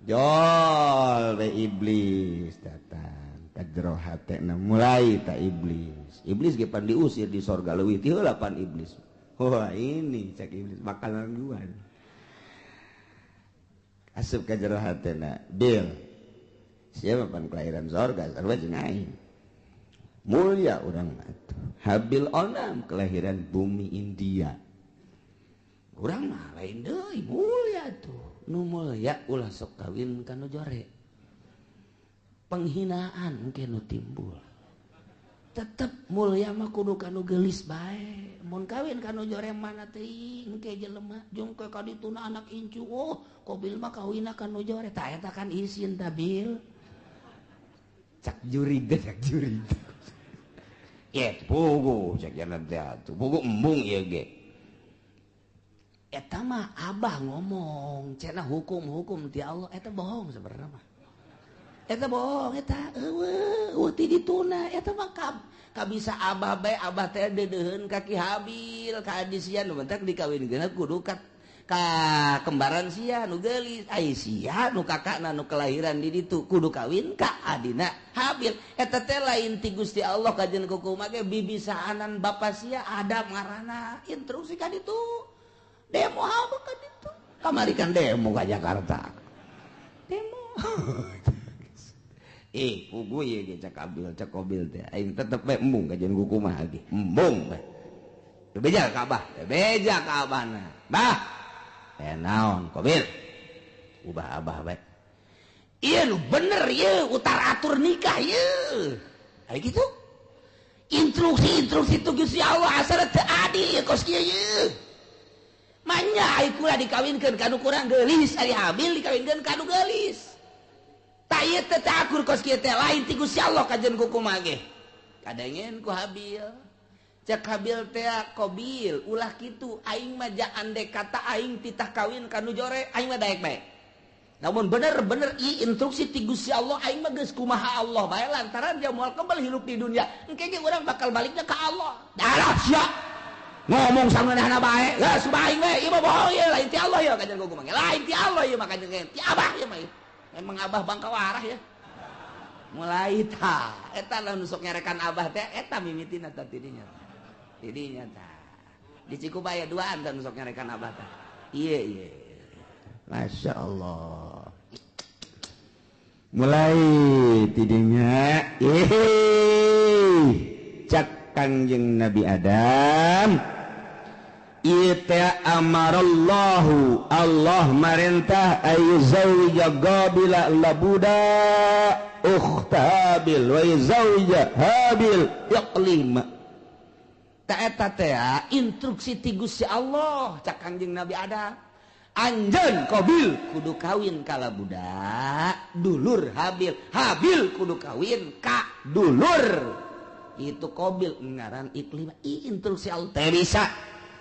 Jol we iblis datang ka jero hatena mulai ta iblis. Iblis ge pan diusir di sorga leuwih ti heula pan iblis. Wah ini cek iblis makanan gua. Asup ka jero hatena, Bil. Siapa pan kelahiran sorga sarua jeung aing. Mulia urang mah atuh. Habil onam kelahiran bumi India. Urang mah lain deui mulia tuh. Nu mulia ulah sok kawin ka nu jore, penghinaan engke nu timbul. Tetep mulia mah kudu ka nu geulis bae. Mun kawin ka nu jore mana teuing engke jelema jeung ke ka dituna anak incu, oh Kobil mah kawinna ka nu jore, tah eta kan isin ta Bil. Cak jurig teh, cak jurig. Ye pugu cak jalan teh atuh, pugu embung ieu ge. Eta mah abah ngomong cenah hukum-hukum ti Allah, eta bohong sebenarnya mah. Eta bohong eta eueuh ti dituna eta mah kabisa abah bae, abah teh deudeuheun ka Ki Habil ka adi sia nu bentak dikawinkeun kudu ka kembaran sia nu geulis, ai sia nu kakakna nu kelahiran di ditu kudu kawin ka adina Habil. Eta teh lain ti Gusti Allah kajen kukumaha ge bibisaanan bapa sia Adam ngaranna instruksi ka ditu. Demo apa kan itu? Kamari kan demo ke Jakarta. Demo. Pugu ieu ge cak Abil, cak Kobil teh. Aing tetep bae embung kajian kukumaha ge. Embung bae. Bebeja ka Abah, bebeja ka Abahna. Bah. Naon Kobil? Ubah Abah bae. Iya lu bener ya, utar atur nikah ya. Kayak gitu. Instruksi-instruksi itu Gusti Allah asal teu adil ya kos kieu ye. Manya ai kula dikawinkeun ka nu kurang geulis, ari Habil dikawinkeun ka nu geulis. Tah ieu teh teu akur kos kieu teh lain ti Gusti Allah kajen kukumaha ge. Kadengen ku Habil. Cek Habil teh Qabil, ulah kitu aing mah ja andek kata aing titah kawin ka nu jore, aing mah daek bae. Namun bener-bener i instruksi ti Gusti Allah aing mah geus kumaha Allah bae lantaran dia moal kebal hirup di dunia. Engke ge urang bakal baliknya ka Allah. Darah sia. Ngomong sangeunahna bae. Geus aing we ieu mah bohong ieu lain ti Allah ieu kajen kumaha. Lain ti Allah ieu mah kajen ti Abah ieu mah. Emang Abah bangka warah ya. Mulai ta eta lah nu sok nyarekan Abah teh eta mimitina tah tidinya. Tidinya tah. Di Cikupa aya duaan tah nu sok nyarekan Abah tah. Ieu ieu. Masya Allah. Mulai tidinya cak Kangjeng Nabi Adam ieu teh amarallahu Allah marentah ayyuzawija Qabila labuda ukhta Habil wa yuzawija Habil Iqlima. Ta eta teh instruksi ti Gusti Allah cak Kangjeng Nabi Adam. Anjeun Qabil kudu kawin ka labuda dulur Habil, Habil kudu kawin ka dulur itu Qabil ngaran Iklimah. Instruksi Allah teh bisa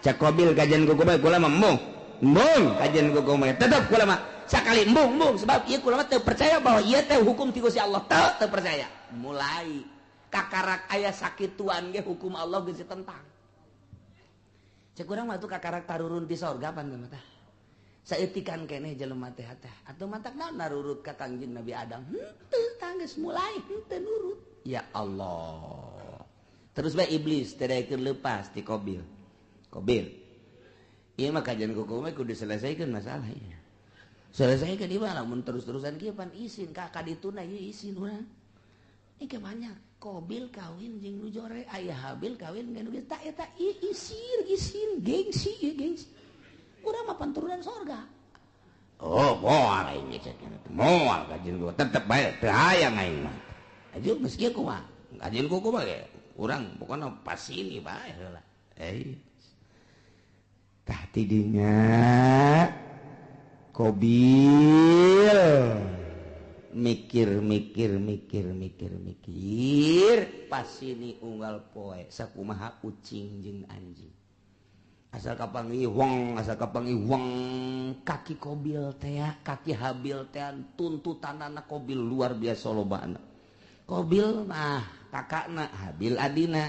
cak Qabil kajian kuku bae kula mah embung embung kajian kuku bae tetep kula mah sakali embung embung sebab ieu kula mah teu percaya bahwa ieu teh hukum ti Gusti Allah teu teu percaya. Mulai kakarak aya sakituan ge hukum Allah geus ditentang. Cek urang mah tuh kakarak tarurun ti sorga pan teh mah tah. Saeutikan keneh jelema teh teh atuh matak naon narurut ka Kangjeng Nabi Adam henteu tanggeus mulai henteu nurut. Ya Allah. Terus bae iblis teh daekeun leupas ti Qabil. Qabil. Ieu mah kajian kuku mah kudu diselesaikan masalah ieu. Selesaikan ieu mah lamun terus-terusan kieu pan isin ka kadituna ieu isin urang. Ini ke banyak Qabil kawin jeung nu jore, aya Habil kawin jeung nu geus tah eta isin isin gengsi ieu gengsi. Urang mah turunan sorga. Oh, moal aing cek. Moal kajian kuku tetep bae teu hayang aing mah. Aju geus kieu kumaha? Kajian kuku mah ge urang pokona pas ini bae heula. Tah tidinya Qabil mikir mikir mikir mikir mikir pas ini unggal poe sakumaha ucing jeung anjing. Asal kapanggih wong, asal kapanggih wong kaki Qabil teh, kaki Habil teh tuntutanana Qabil luar biasa lobana. Qabil mah kakakna, Habil adina.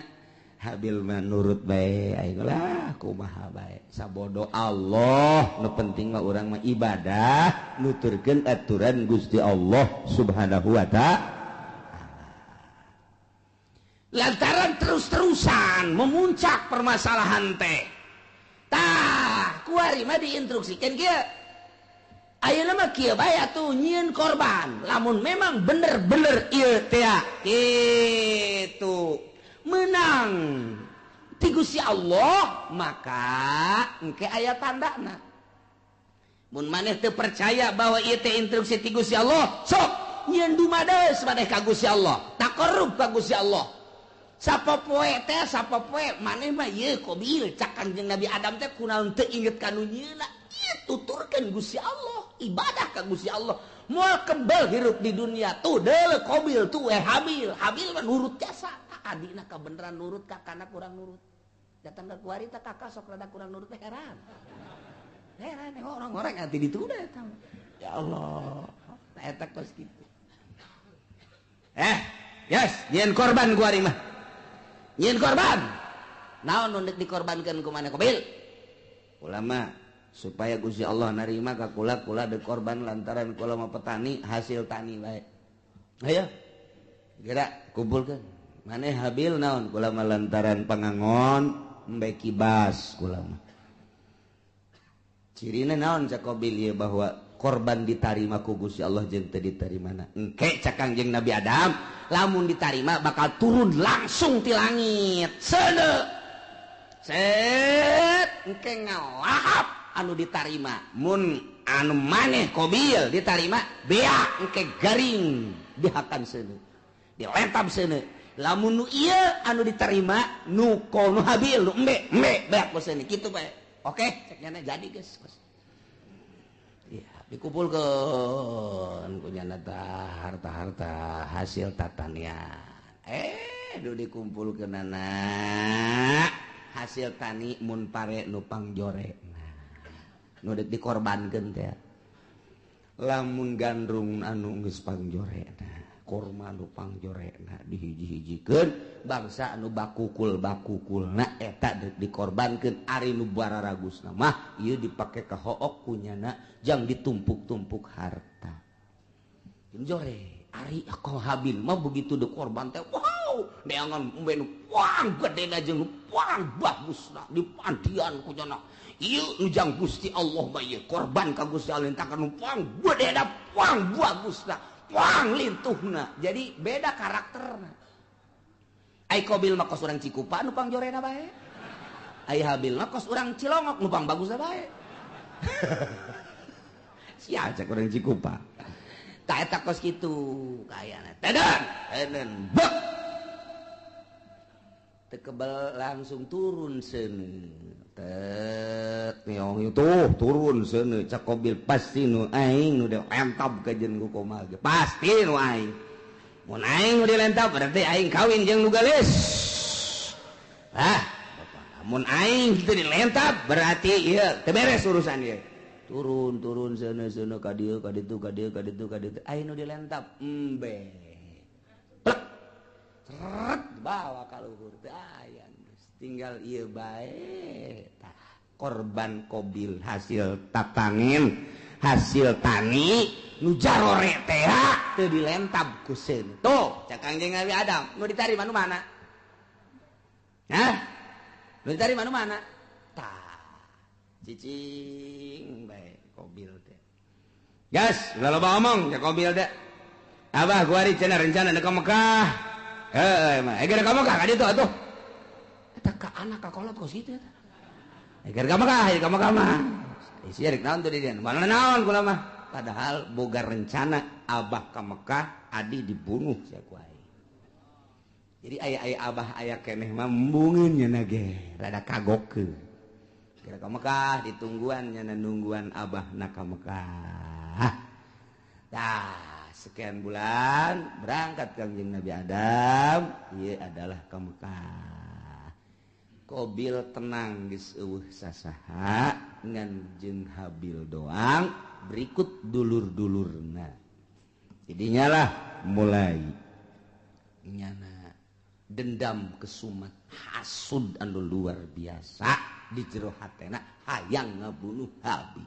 Habil mah nurut bae aing lah kumaha bae sabodo Allah nu penting mah urang mah ibadah nuturkeun aturan Gusti Allah Subhanahu wa ta'ala. Lantaran terus-terusan memuncak permasalahan teh. Tah, kuari mah diinstruksikan kieu. Ayeuna mah kieu bae atuh nyieun korban. Lamun memang bener-bener ieu teh kitu menang ti Gusti Allah maka engke aya tandana. Mun maneh teu percaya bahwa ieu teh instruksi ti Gusti Allah, sok nyieun dumades maneh ka Gusti Allah, taqarrub ka Gusti Allah. Sapopoe teh sapopoe maneh mah ieu Qabil cak Kangjeng Nabi Adam teh kunaon teu inget ka nu nyieunna. Ieu tuturkeun Gusti Allah, ibadah ka Gusti Allah. Moal kebel hirup di dunia tuh deuleu Qabil tuh Habil. Habil mah nurut jasa. Adina kabeneran nurut kakana kurang nurut. Datang ke kuari teh kakak sok rada kurang nurut teh heran. Heran orang-orang nanti ditunda eta. Ya Allah. Tah eta kos kitu. Yes, nyieun korban kuari mah. Nyieun korban. Naon nu deuk dikorbankeun ku maneh Qabil? Ulama supaya Gusti Allah narima ka kula kula deuk korban lantaran kula mah petani hasil tani bae. Ayo. Geura kumpulkeun. Maneh Habil naon kula mah lantaran pangangon embe kibas kula mah. Cirina naon cak Qabil ieu bahwa korban ditarima ku Gusti Allah jeung teu ditarimana. Engke cak Kangjeng Nabi Adam lamun ditarima bakal turun langsung ti langit. Seuneu. Set engke ngalahap anu ditarima. Mun Anu maneh Qobil ditarima beak engke garing dihakan seuneu. Dilentab seuneu. Lamun nu ieu anu diterima nu nu Habil nu embe embe beak ku seuneu kitu bae. Oke, cek nyana jadi geus. Iya, dikumpulkeun ku nyana harta-harta hasil tatanian. Du dikumpulkeunana hasil tani mun pare nu pangjore. Nu deuk dikorbankeun teh. Lamun gandrung anu geus pangjorena, korma nu pangjorena dihiji-hijikeun bangsa anu bakukul-bakukulna eta deuk dikorbankeun ari nu bararagusna mah ieu dipake ka hook kunyana jang ditumpuk-tumpuk harta. Jore ari ako Habil mah begitu dikorban teh wow neangan embe nu pang gedena jeung nu pang bagusna dipandian kunyana. Ieu nu jang Gusti Allah mah ieu korban ka Gusti Allah takan nu pang gedena pang bagusna pang lintuhna. Jadi beda karakterna. Ai Qobil mah kos urang Cikupa nu pangjorena bae. Ai Habil mah kos urang Cilongok nu pang bagusna bae. Sia cek urang Cikupa. Tah eta kos kitu kayana. Teden, teden bek. Teu kebel langsung turun seuneu. Tet nyong tuh turun seuneu cak Qobil pasti nu aing nu dilentab ka jeung ku komal ge. Pasti nu aing. Mun aing nu dilentab berarti aing kawin jeung nu geulis. Ah, mun aing teu dilentab berarti ieu teu beres urusan ieu. Turun turun seuneu seuneu ka dieu ka ditu ka dieu ka ditu ka ditu aing nu dilentab embe. Plek. Seret bawa ka luhur teu aya. Tinggal ieu bae tah korban Qobil hasil tatangin hasil tani nu jarore teh teu dilentab ku seuneu. Tuh cak Kangjeng Nabi Adam nu ditarima nu mana? Hah? Nu ditarima nu mana? Tah cicing bae Qobil teh. Gas, ulah loba omong cak Qobil teh. Abah kuari cenah rencana deuk ka Mekah. Heueuh mah, geura ka Mekah ka ditu atuh. Eta ka anak ka kolot kos kitu eta. Geura ka Mekah, ka Mekah mah. Isi rek naon tuh di dieu? Mana naon kula mah. Padahal boga rencana abah ka Mekah, adi dibunuh sia ku aing. Jadi aya-aya abah aya keneh mah embungeun nya ge, rada kagokeun. Geura ka Mekah ditungguan nya nungguan abah na ka Mekah. Tah, sekian bulan berangkat Kangjeng Nabi Adam, ieu adalah ka Mekah. Qobil tenang geus eueuh sasaha ngan jeung Habil doang berikut dulur-dulurna. Jadinya lah mulai nyana dendam kesumat hasud anu luar biasa di jero hatena hayang ngabunuh Habil.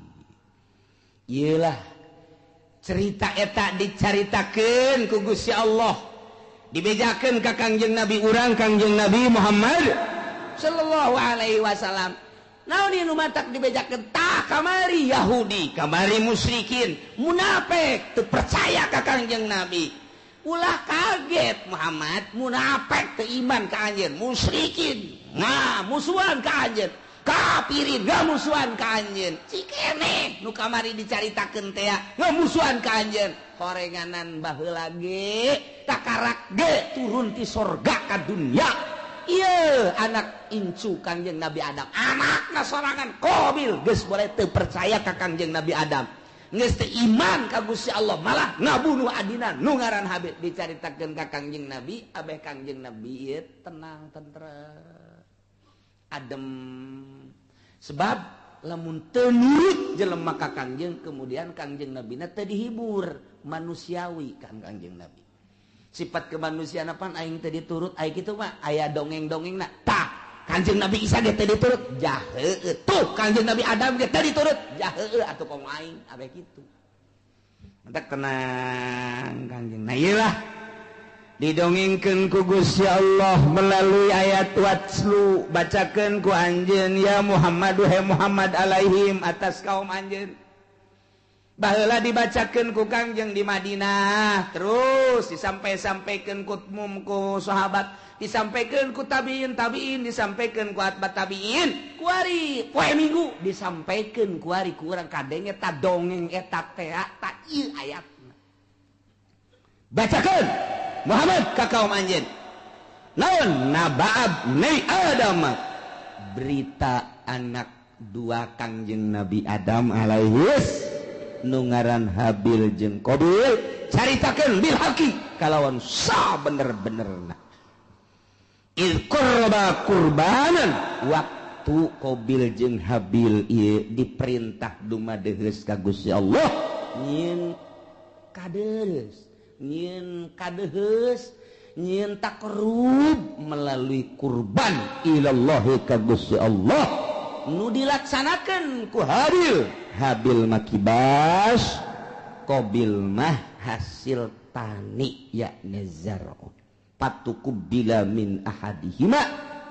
Ieulah cerita eta dicaritakeun ku Gusti Allah, dibejakeun ka Kangjeng Nabi urang Kangjeng Nabi Muhammad sallallahu alaihi wasallam. Naon ieu nu matak dibejakeun? Tah kamari Yahudi, kamari musyrikin, munafik teu percaya ka Kangjeng Nabi. Ulah kaget Muhammad, munafik teu iman ka anjeun, musyrikin nah musuhan ka anjeun, kafirin ngamusuhan ka anjeun. Cikene nu kamari dicaritakeun teh ngamusuhan ka anjeun. Horenganan baheula ge takarak ge turun ti sorga ka dunya. Ieu anak incu Kangjeng Nabi Adam, anakna sorangan Qobil geus boleh teu percaya ka Kangjeng Nabi Adam, geus teu iman ka Gusti Allah, malah ngabunuh adina nu ngaran Habil. Dicaritakeun ka Kangjeng Nabi, abeh Kangjeng Nabi ieu tenang tentrem adem. Sebab lamun teu nurut jelema ka Kangjeng, kemudian Kangjeng Nabina teu dihibur manusiawi kan Kangjeng Nabi. Sifat kemanusiaan apaan aing teu diturut, aing kitu mah aya dongeng-dongengna. Tah, Kangjeng Nabi Isa ge teu diturut, jah heueuh. Tuh Kangjeng Nabi Adam ge teu diturut, jah heueuh atuh komo aing abeh kitu. Mantak tenang Kangjeng. Nah ieu lah didongengkeun ku Gusti Allah melalui ayat watslu, bacakeun ku anjeun ya Muhammad, he Muhammad alaihim atas kaum anjeun. Baheula dibacakeun ku Kangjeng di Madinah, terus disampai-sampaikeun ku mum ku sahabat, disampaikan ku tabiin tabiin, disampaikan ku atba tabiin, kuari poe Minggu disampaikan kuari ku urang kadenge eta dongeng eta teh ta ieu ayatna. Bacakeun Muhammad ka kaum anjeun. Naon naba'ab ni Adam, berita anak dua Kangjeng Nabi Adam alaihis nu ngaran Habil jeung Qabil, caritakeun bil haqi kalawan sabener-benerna. Iz qurba qurbanan, waktu Qabil jeung Habil ieu diperintah dumadeheus ka Gusti Allah nyieun kadeus, nyieun kadeheus, nyieun takrub melalui kurban ilallahi ka Gusti Allah nu dilaksanakeun ku Habil. Habil mah kibas, Qabil mah hasil tani yakni zar'u. Patukubbila min ahadihima,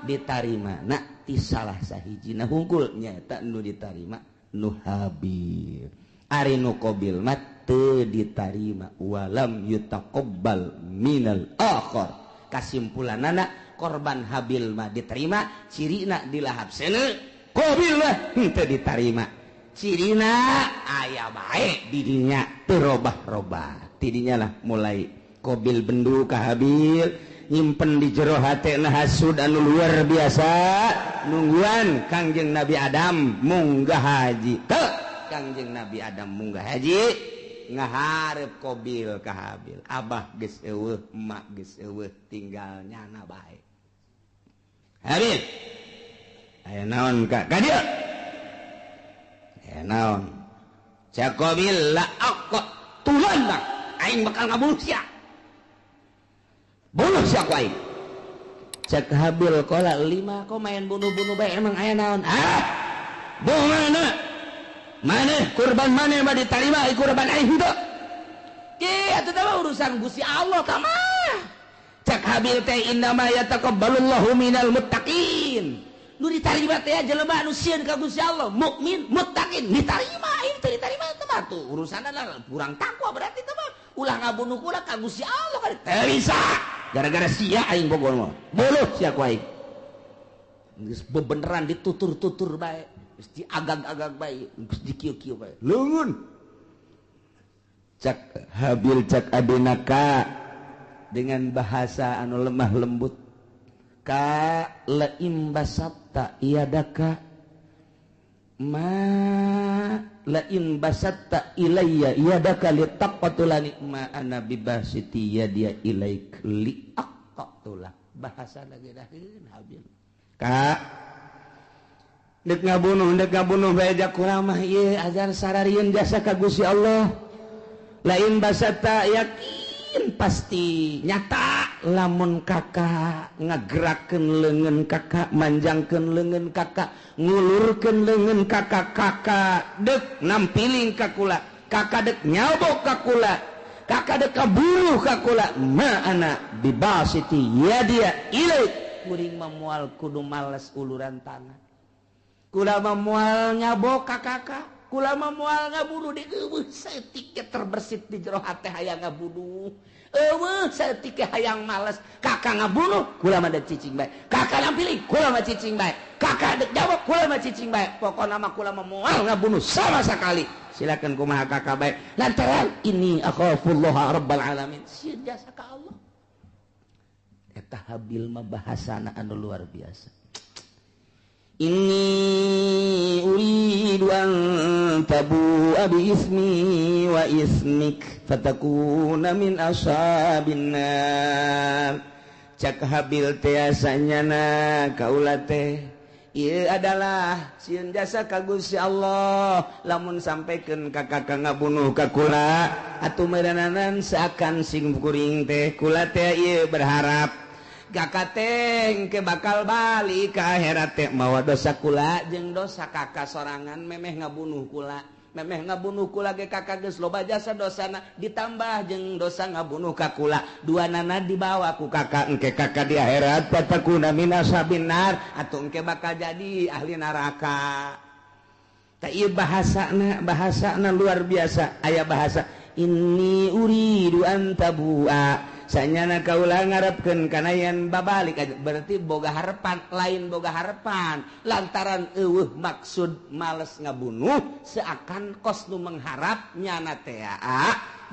ditarima na ti salah sahijina hungkul nyaeta nu ditarima nu Habil. Ari nu Qabil mah teu ditarima, walam yutaqabbal minal akhar. Kasimpulanana korban Habil mah diterima, cirina dilahap seuneu, Qabil mah henteu ditarima. Cirina aya bae didinya teu robah-robah. Tidinya lah mulai Qabil bendu ka Habil, nyimpen di jero hatena hasud anu luar biasa, nungguan Kangjeng Nabi Adam munggah haji. Teu Kangjeng Nabi Adam munggah haji ngaharep Qabil ka Habil. Abah geus eueuh, emak geus eueuh, tinggal nyana bae. Habil, aya naon ka ka dieu? Aya naon? Cak Qabil la aqtulanna, aing bakal ngabunuh sia. Bunuh sia ku aing. Cak Habil qala lima kok main bunuh-bunuh bae, emang aya naon? Ah, bunuh maneh kurban maneh mah ditarima, kurban aing henteu. Ki atuh teh urusan Gusti Allah tah mah. Cak Habil teh innama yataqabbalullahu minal muttaqin. Nu ditarima teh jelema anu sieun ka Gusti Allah, mukmin, muttaqin, ditarima. Aing teu ditarima teh mah tuh urusanna kurang takwa berarti teh mah. Ulah ngabunuh kula ka Gusti Allah kan teu bisa. Gara-gara sia aing bogor mah. Buluh sia ku aing. Geus bebeneran ditutur-tutur bae, geus diagag-agag bae, geus dikieu-kieu bae. Leungeun. Cak Habil cak adina ka dengan bahasa anu lemah lembut. Ka laim basatta iadaka ma lain basatta ilayya iadaka litaqatulani ma ana bibasiti yadia ilaik liaqatula. Bahasa lagi daheun Habil. Ka dek ngabunuh bae jak kula mah ieu ajar sararieun jasa ka Gusti Allah. Lain basatta yakin pasti nyata lamun kakak ngagerakeun leungeun kakak, manjangkeun leungeun kakak, ngulurkeun leungeun kakak, kakak dek nampiling ka kula, kakak dek nyabok ka kula, kakak dek kaburuh ka kula, ma ana bibasiti yadia ilaik. Kuring mah moal kudu males uluran tangan, kula mah moal nyabok ka kakak, kula mah moal ngabunuh di eueuh saeutik ge terbersit di jero hate hayang ngabunuh. Eueuh saeutik ge hayang males, kakak ngabunuh kula mah dek cicing bae, kakak nampiling kula mah cicing bae, kakak dek jawab kula mah cicing bae, pokona mah kula mah moal ngabunuh sama sekali. Silakan kumaha kakak bae, lantaran ini akhafullaha rabbal alamin, sieun jasa ka Allah. Eta Habil mah bahasana anu luar biasa. Inni uridu an tabu'a bi ismi wa ismik fatakuna min ashabin nar. Cak Habil teh asanyana kaula teh ieu adalah sieun jasa ka Gusti Allah, lamun sampaikan ka kakak ngabunuh ka kula atuh meureunanan seakan sing kuring teh kula teh ieu berharap kakak teh ke bakal balik ka akhirat teh mawa dosa kula jeung dosa kakak sorangan memeh ngabunuh kula, memeh ngabunuh kula ge kakak geus loba jasa dosana ditambah jeung dosa ngabunuh ka kula, dua nana dibawa ku kakak engke kakak di akhirat fatakuna min ashabin nar atuh engke bakal jadi ahli neraka. Tak ieu bahasana, bahasana luar biasa. Aya bahasa inni uridu an tabua, sanyana kaula ngarepkeun kana yen babalik, berarti boga harapan, lain boga harapan lantaran eueuh maksud males ngabunuh, seakan kos nu mengharap nyana teh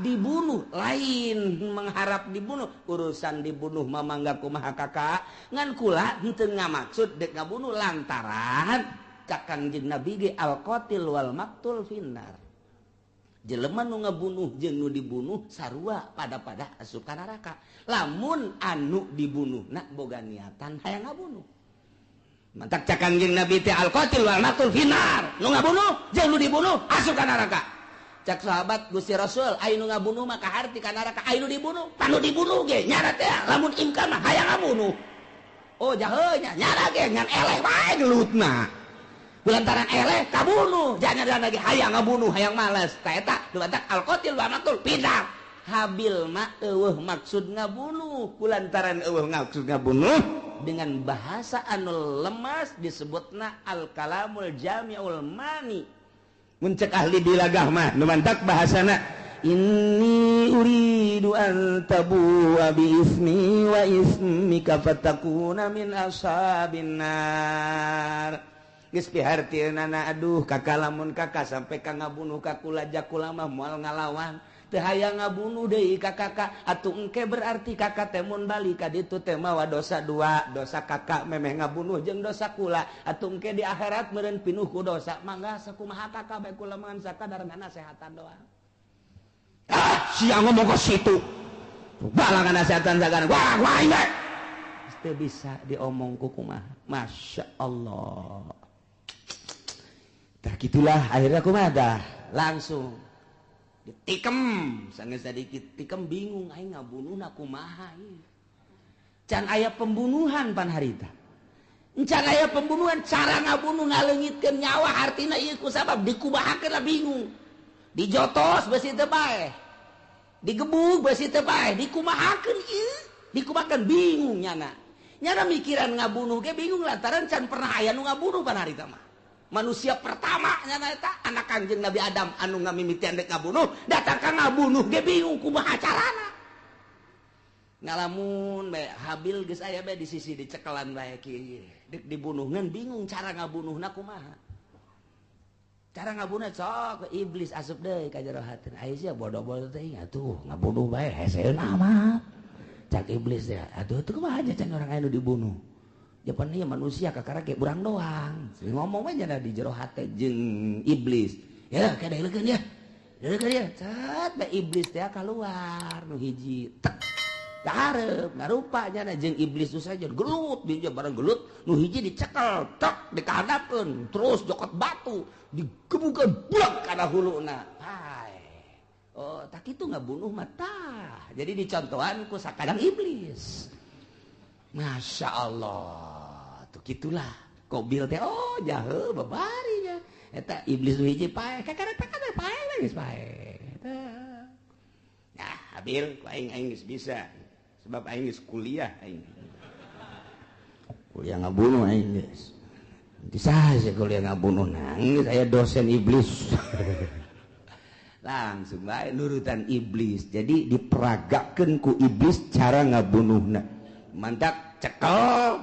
dibunuh, lain mengharap dibunuh. Urusan dibunuh mamangga kumaha kakak, ngan kula henteu ngamaksud dek ngabunuh lantaran cak Kangjeng Nabi ge al qatil wal maktul finnar, jelema nu ngabunuh jeung nu dibunuh sarua pada-pada asup ka neraka lamun anu dibunuh nak boga niatan hayang ngabunuh. Mantak cak Kangjeng Nabi teh al qatil wal maktul finnar, nu ngabunuh jeung nu dibunuh asup ka neraka. Cak sahabat, Gusti Rasul, aya nu ngabunuh mah kaharti ka neraka, aya nu dibunuh panu dibunuh ge nyara teh lamun imkan mah hayang ngabunuh. Oh jahe nya nyara ge ngan eleh wae gelutna, lantaran eleh kabunuh, jangan lagi hayang ngabunuh, hayang males. Ta eta dumantak al qatil wa maktul pindah. Habil mah eueuh maksud ngabunuh, kulantaran eueuh maksud ngabunuh dengan bahasa anu lemas disebutna al kalamul jami'ul mani. Mun cek ahli bilagah mah dumantak bahasana inni uridu an tabu'a bi ismi wa ismika fatakuna min ashabin nar. Geus pihartieunana, aduh kakak lamun kakak sampai ka ngabunuh ka kula jakula mah moal ngalawan, teu hayang ngabunuh deui ka kakak, atuh engke berarti kakak teh mun balik ka ditu teh mawa dosa dua, dosa kakak memeh ngabunuh jeung dosa kula, atuh engke di akhirat meureun pinuh ku dosa. Mangga sakumaha kakak bae kula mah sakadar nasehatan doang. Ah sia ngomong ka situ balangan nasehatan sagana wah wah ini teu bisa diomong ku kumaha. Masya Allah. Tah gitulah akhirnya kumaha dah langsung ditikem sange sadikit tikem, bingung aing ngabunuhna kumaha ieu. Can aya pembunuhan pan harita, can aya pembunuhan, cara ngabunuh ngaleungitkeun nyawa hartina ieu ku sabab dikumahakeun lah bingung, dijotos beusi teu bae, digebug beusi teu bae, dikumahakeun ieu, dikumahakeun bingung nyana. Nyana mikiran ngabunuh ge bingung lantaran can pernah aya nu ngabunuh pan harita mah. Manusia pertama nyana eta anak Kangjeng Nabi Adam anu ngamimitian dek ngabunuh, datang ka ngabunuh ge bingung kumaha carana. Ngalamun bae Habil geus aya bae di sisi dicekelan bae kieu dek dibunuh ngan bingung cara ngabunuhna kumaha. Cara ngabunuh sok iblis asup deui ka jero hatina. Aya sia bodoh-bodoh teh atuh ngabunuh bae heseun amat. Cak iblis teh atuh teu kumaha aja can orang aya nu dibunuh. Japan ieu manusia kakara ge urang doang. Ngomong we nya di jero hate jeung iblis. Ya kada leukeun ya. Leukeun ya. Cet bae iblis teh kaluar nu hiji. Tek. Kahareup ngarupa nya jeung iblis nu saja gelut, dia bareng gelut nu hiji dicekel, tek dikahadapkeun, terus jokot batu digebukeun buak kana huluna. Hai. Oh, tak kitu ngabunuh mah tah. Jadi dicontohan ku sakadang iblis. Masya Allah, tuh gitulah. Kobil teh, oh jahe babarinya. Eta iblis nu hiji paeh, kakara takana paeh geus paeh. Nah, Habil, ku aing aing geus bisa. Sebab aing geus kuliah aing. Kuliah ngabunuh aing geus. Nanti saja kuliah ngabunuh nangis aya dosen iblis. Langsung bae nurutan iblis. Jadi diperagakeun ku iblis cara ngabunuhna. Mantak cekel,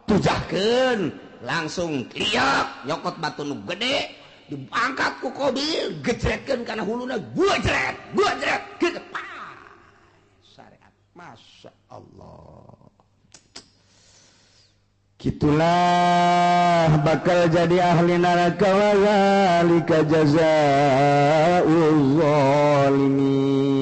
tujahkeun, langsung kliak, nyokot batu nu gede, diangkat ku Kobil, gejretkeun kana huluna, gua jret, gitu, pah, syariat, Masya Allah. Gitulah bakal jadi ahli neraka wa zalika jazaa'uz zalimin.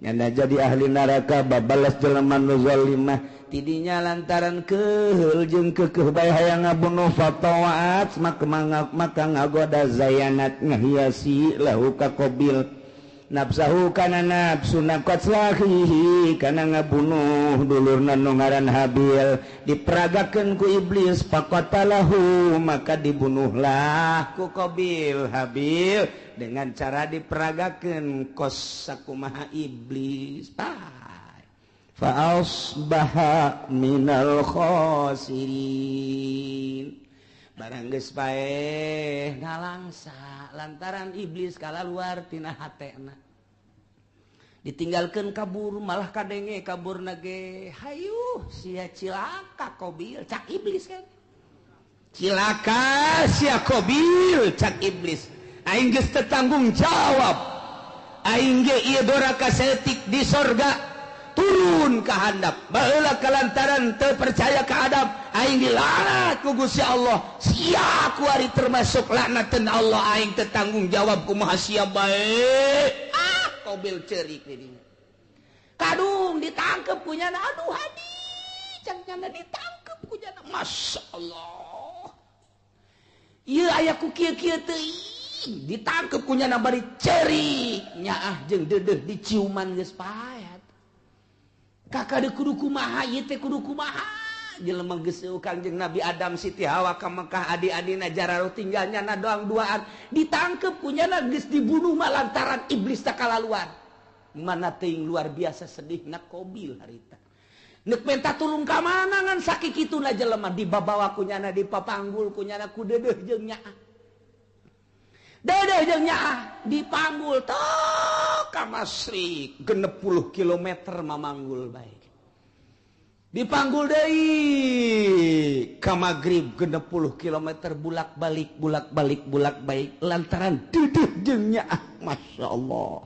Nyana jadi ahli neraka babalas jelema nu zalimah tidinya lantaran keheul jeung keukeuh bae hayang ngabunuh fatawaat maka ngagoda zayanat ngahiasi lahu ka Qabil nafsahu kana nafsuna qatlahihi kana ngabunuh dulurna nu ngaran Habil diperagakeun ku iblis faqatalahu maka dibunuhlah ku Qabil Habil dengan cara diperagakeun kos sakumaha iblis. Fa asbaha minal khasirin. Barang geus paeh nalangsa lantaran iblis kalaluar tina hatena. Ditinggalkeun kabur, malah kadenge kabur nage, "Hayu sia, cilaka Kobil," cak iblis kan. "Cilaka sia, Kobil," cak iblis. "Aing geus teu tanggung jawab. Aing ge ieu doraka saeutik di sorga, turun ka handap. Baheula kalantaran teu percaya ka Adam, aing dilaknat ku Gusti Allah. Sia kuari termasuk laknatan Allah. Aing teu tanggung jawab, kumaha sia bae." Ah, Kobil cerik di dinya. Kadung ditangkep ku nyana. "Aduh, Hadi," cak nyana, ditangkep ku nyana. Masya Allah, ieu aya ku kieu-kieu teuing. Ditangkep ku nyana bari cerik, nyaah jeung deudeuh diciuman, geus paet. Kakak de kudu kumaha ieu teh, kudu kumaha jelema geus? Kangjeng Nabi Adam, Siti Hawa ka Mekah, adi-adina jararo, tinggal nyana doang duaan. Ditangkep ku nyana, geus dibunuh mah lantaran iblis tak kalaluan. Mana teuing luar biasa sedihna Kobil harita. Nek minta tulung ka mana ngan sakikituna jelema? Dibabawa ku nyana, dipapanggul ku nyana ku deudeuh jeung nyaah. Deudeuh jeung nyaah dipanggul tok ka Masyrik 60 kilometer, mamanggul bae. Dipanggul deui ka Maghrib 60 kilometer, bulak balik, bulak balik, bulak balik, lantaran deudeuh jeung nyaah. Masya Allah,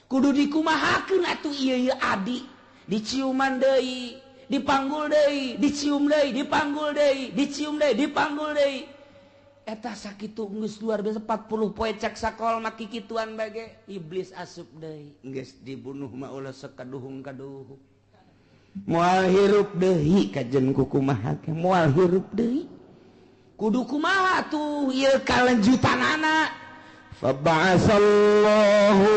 kudu dikumahakeun atuh ieu? Ieu adi diciuman deui, dipanggul deui, dicium deui, dipanggul deui, dicium deui, dipanggul deui. Eta sakitu geus luar biasa 40 poe cak sakol mah kikituan bage. Iblis asup deui, geus dibunuh mah ulah sekaduhung kaduhung, moal hirup deui. Kajen ku kumaha ge moal hirup deui, kudu kumaha tuh ieu kalanjutanana? Faba'asallahu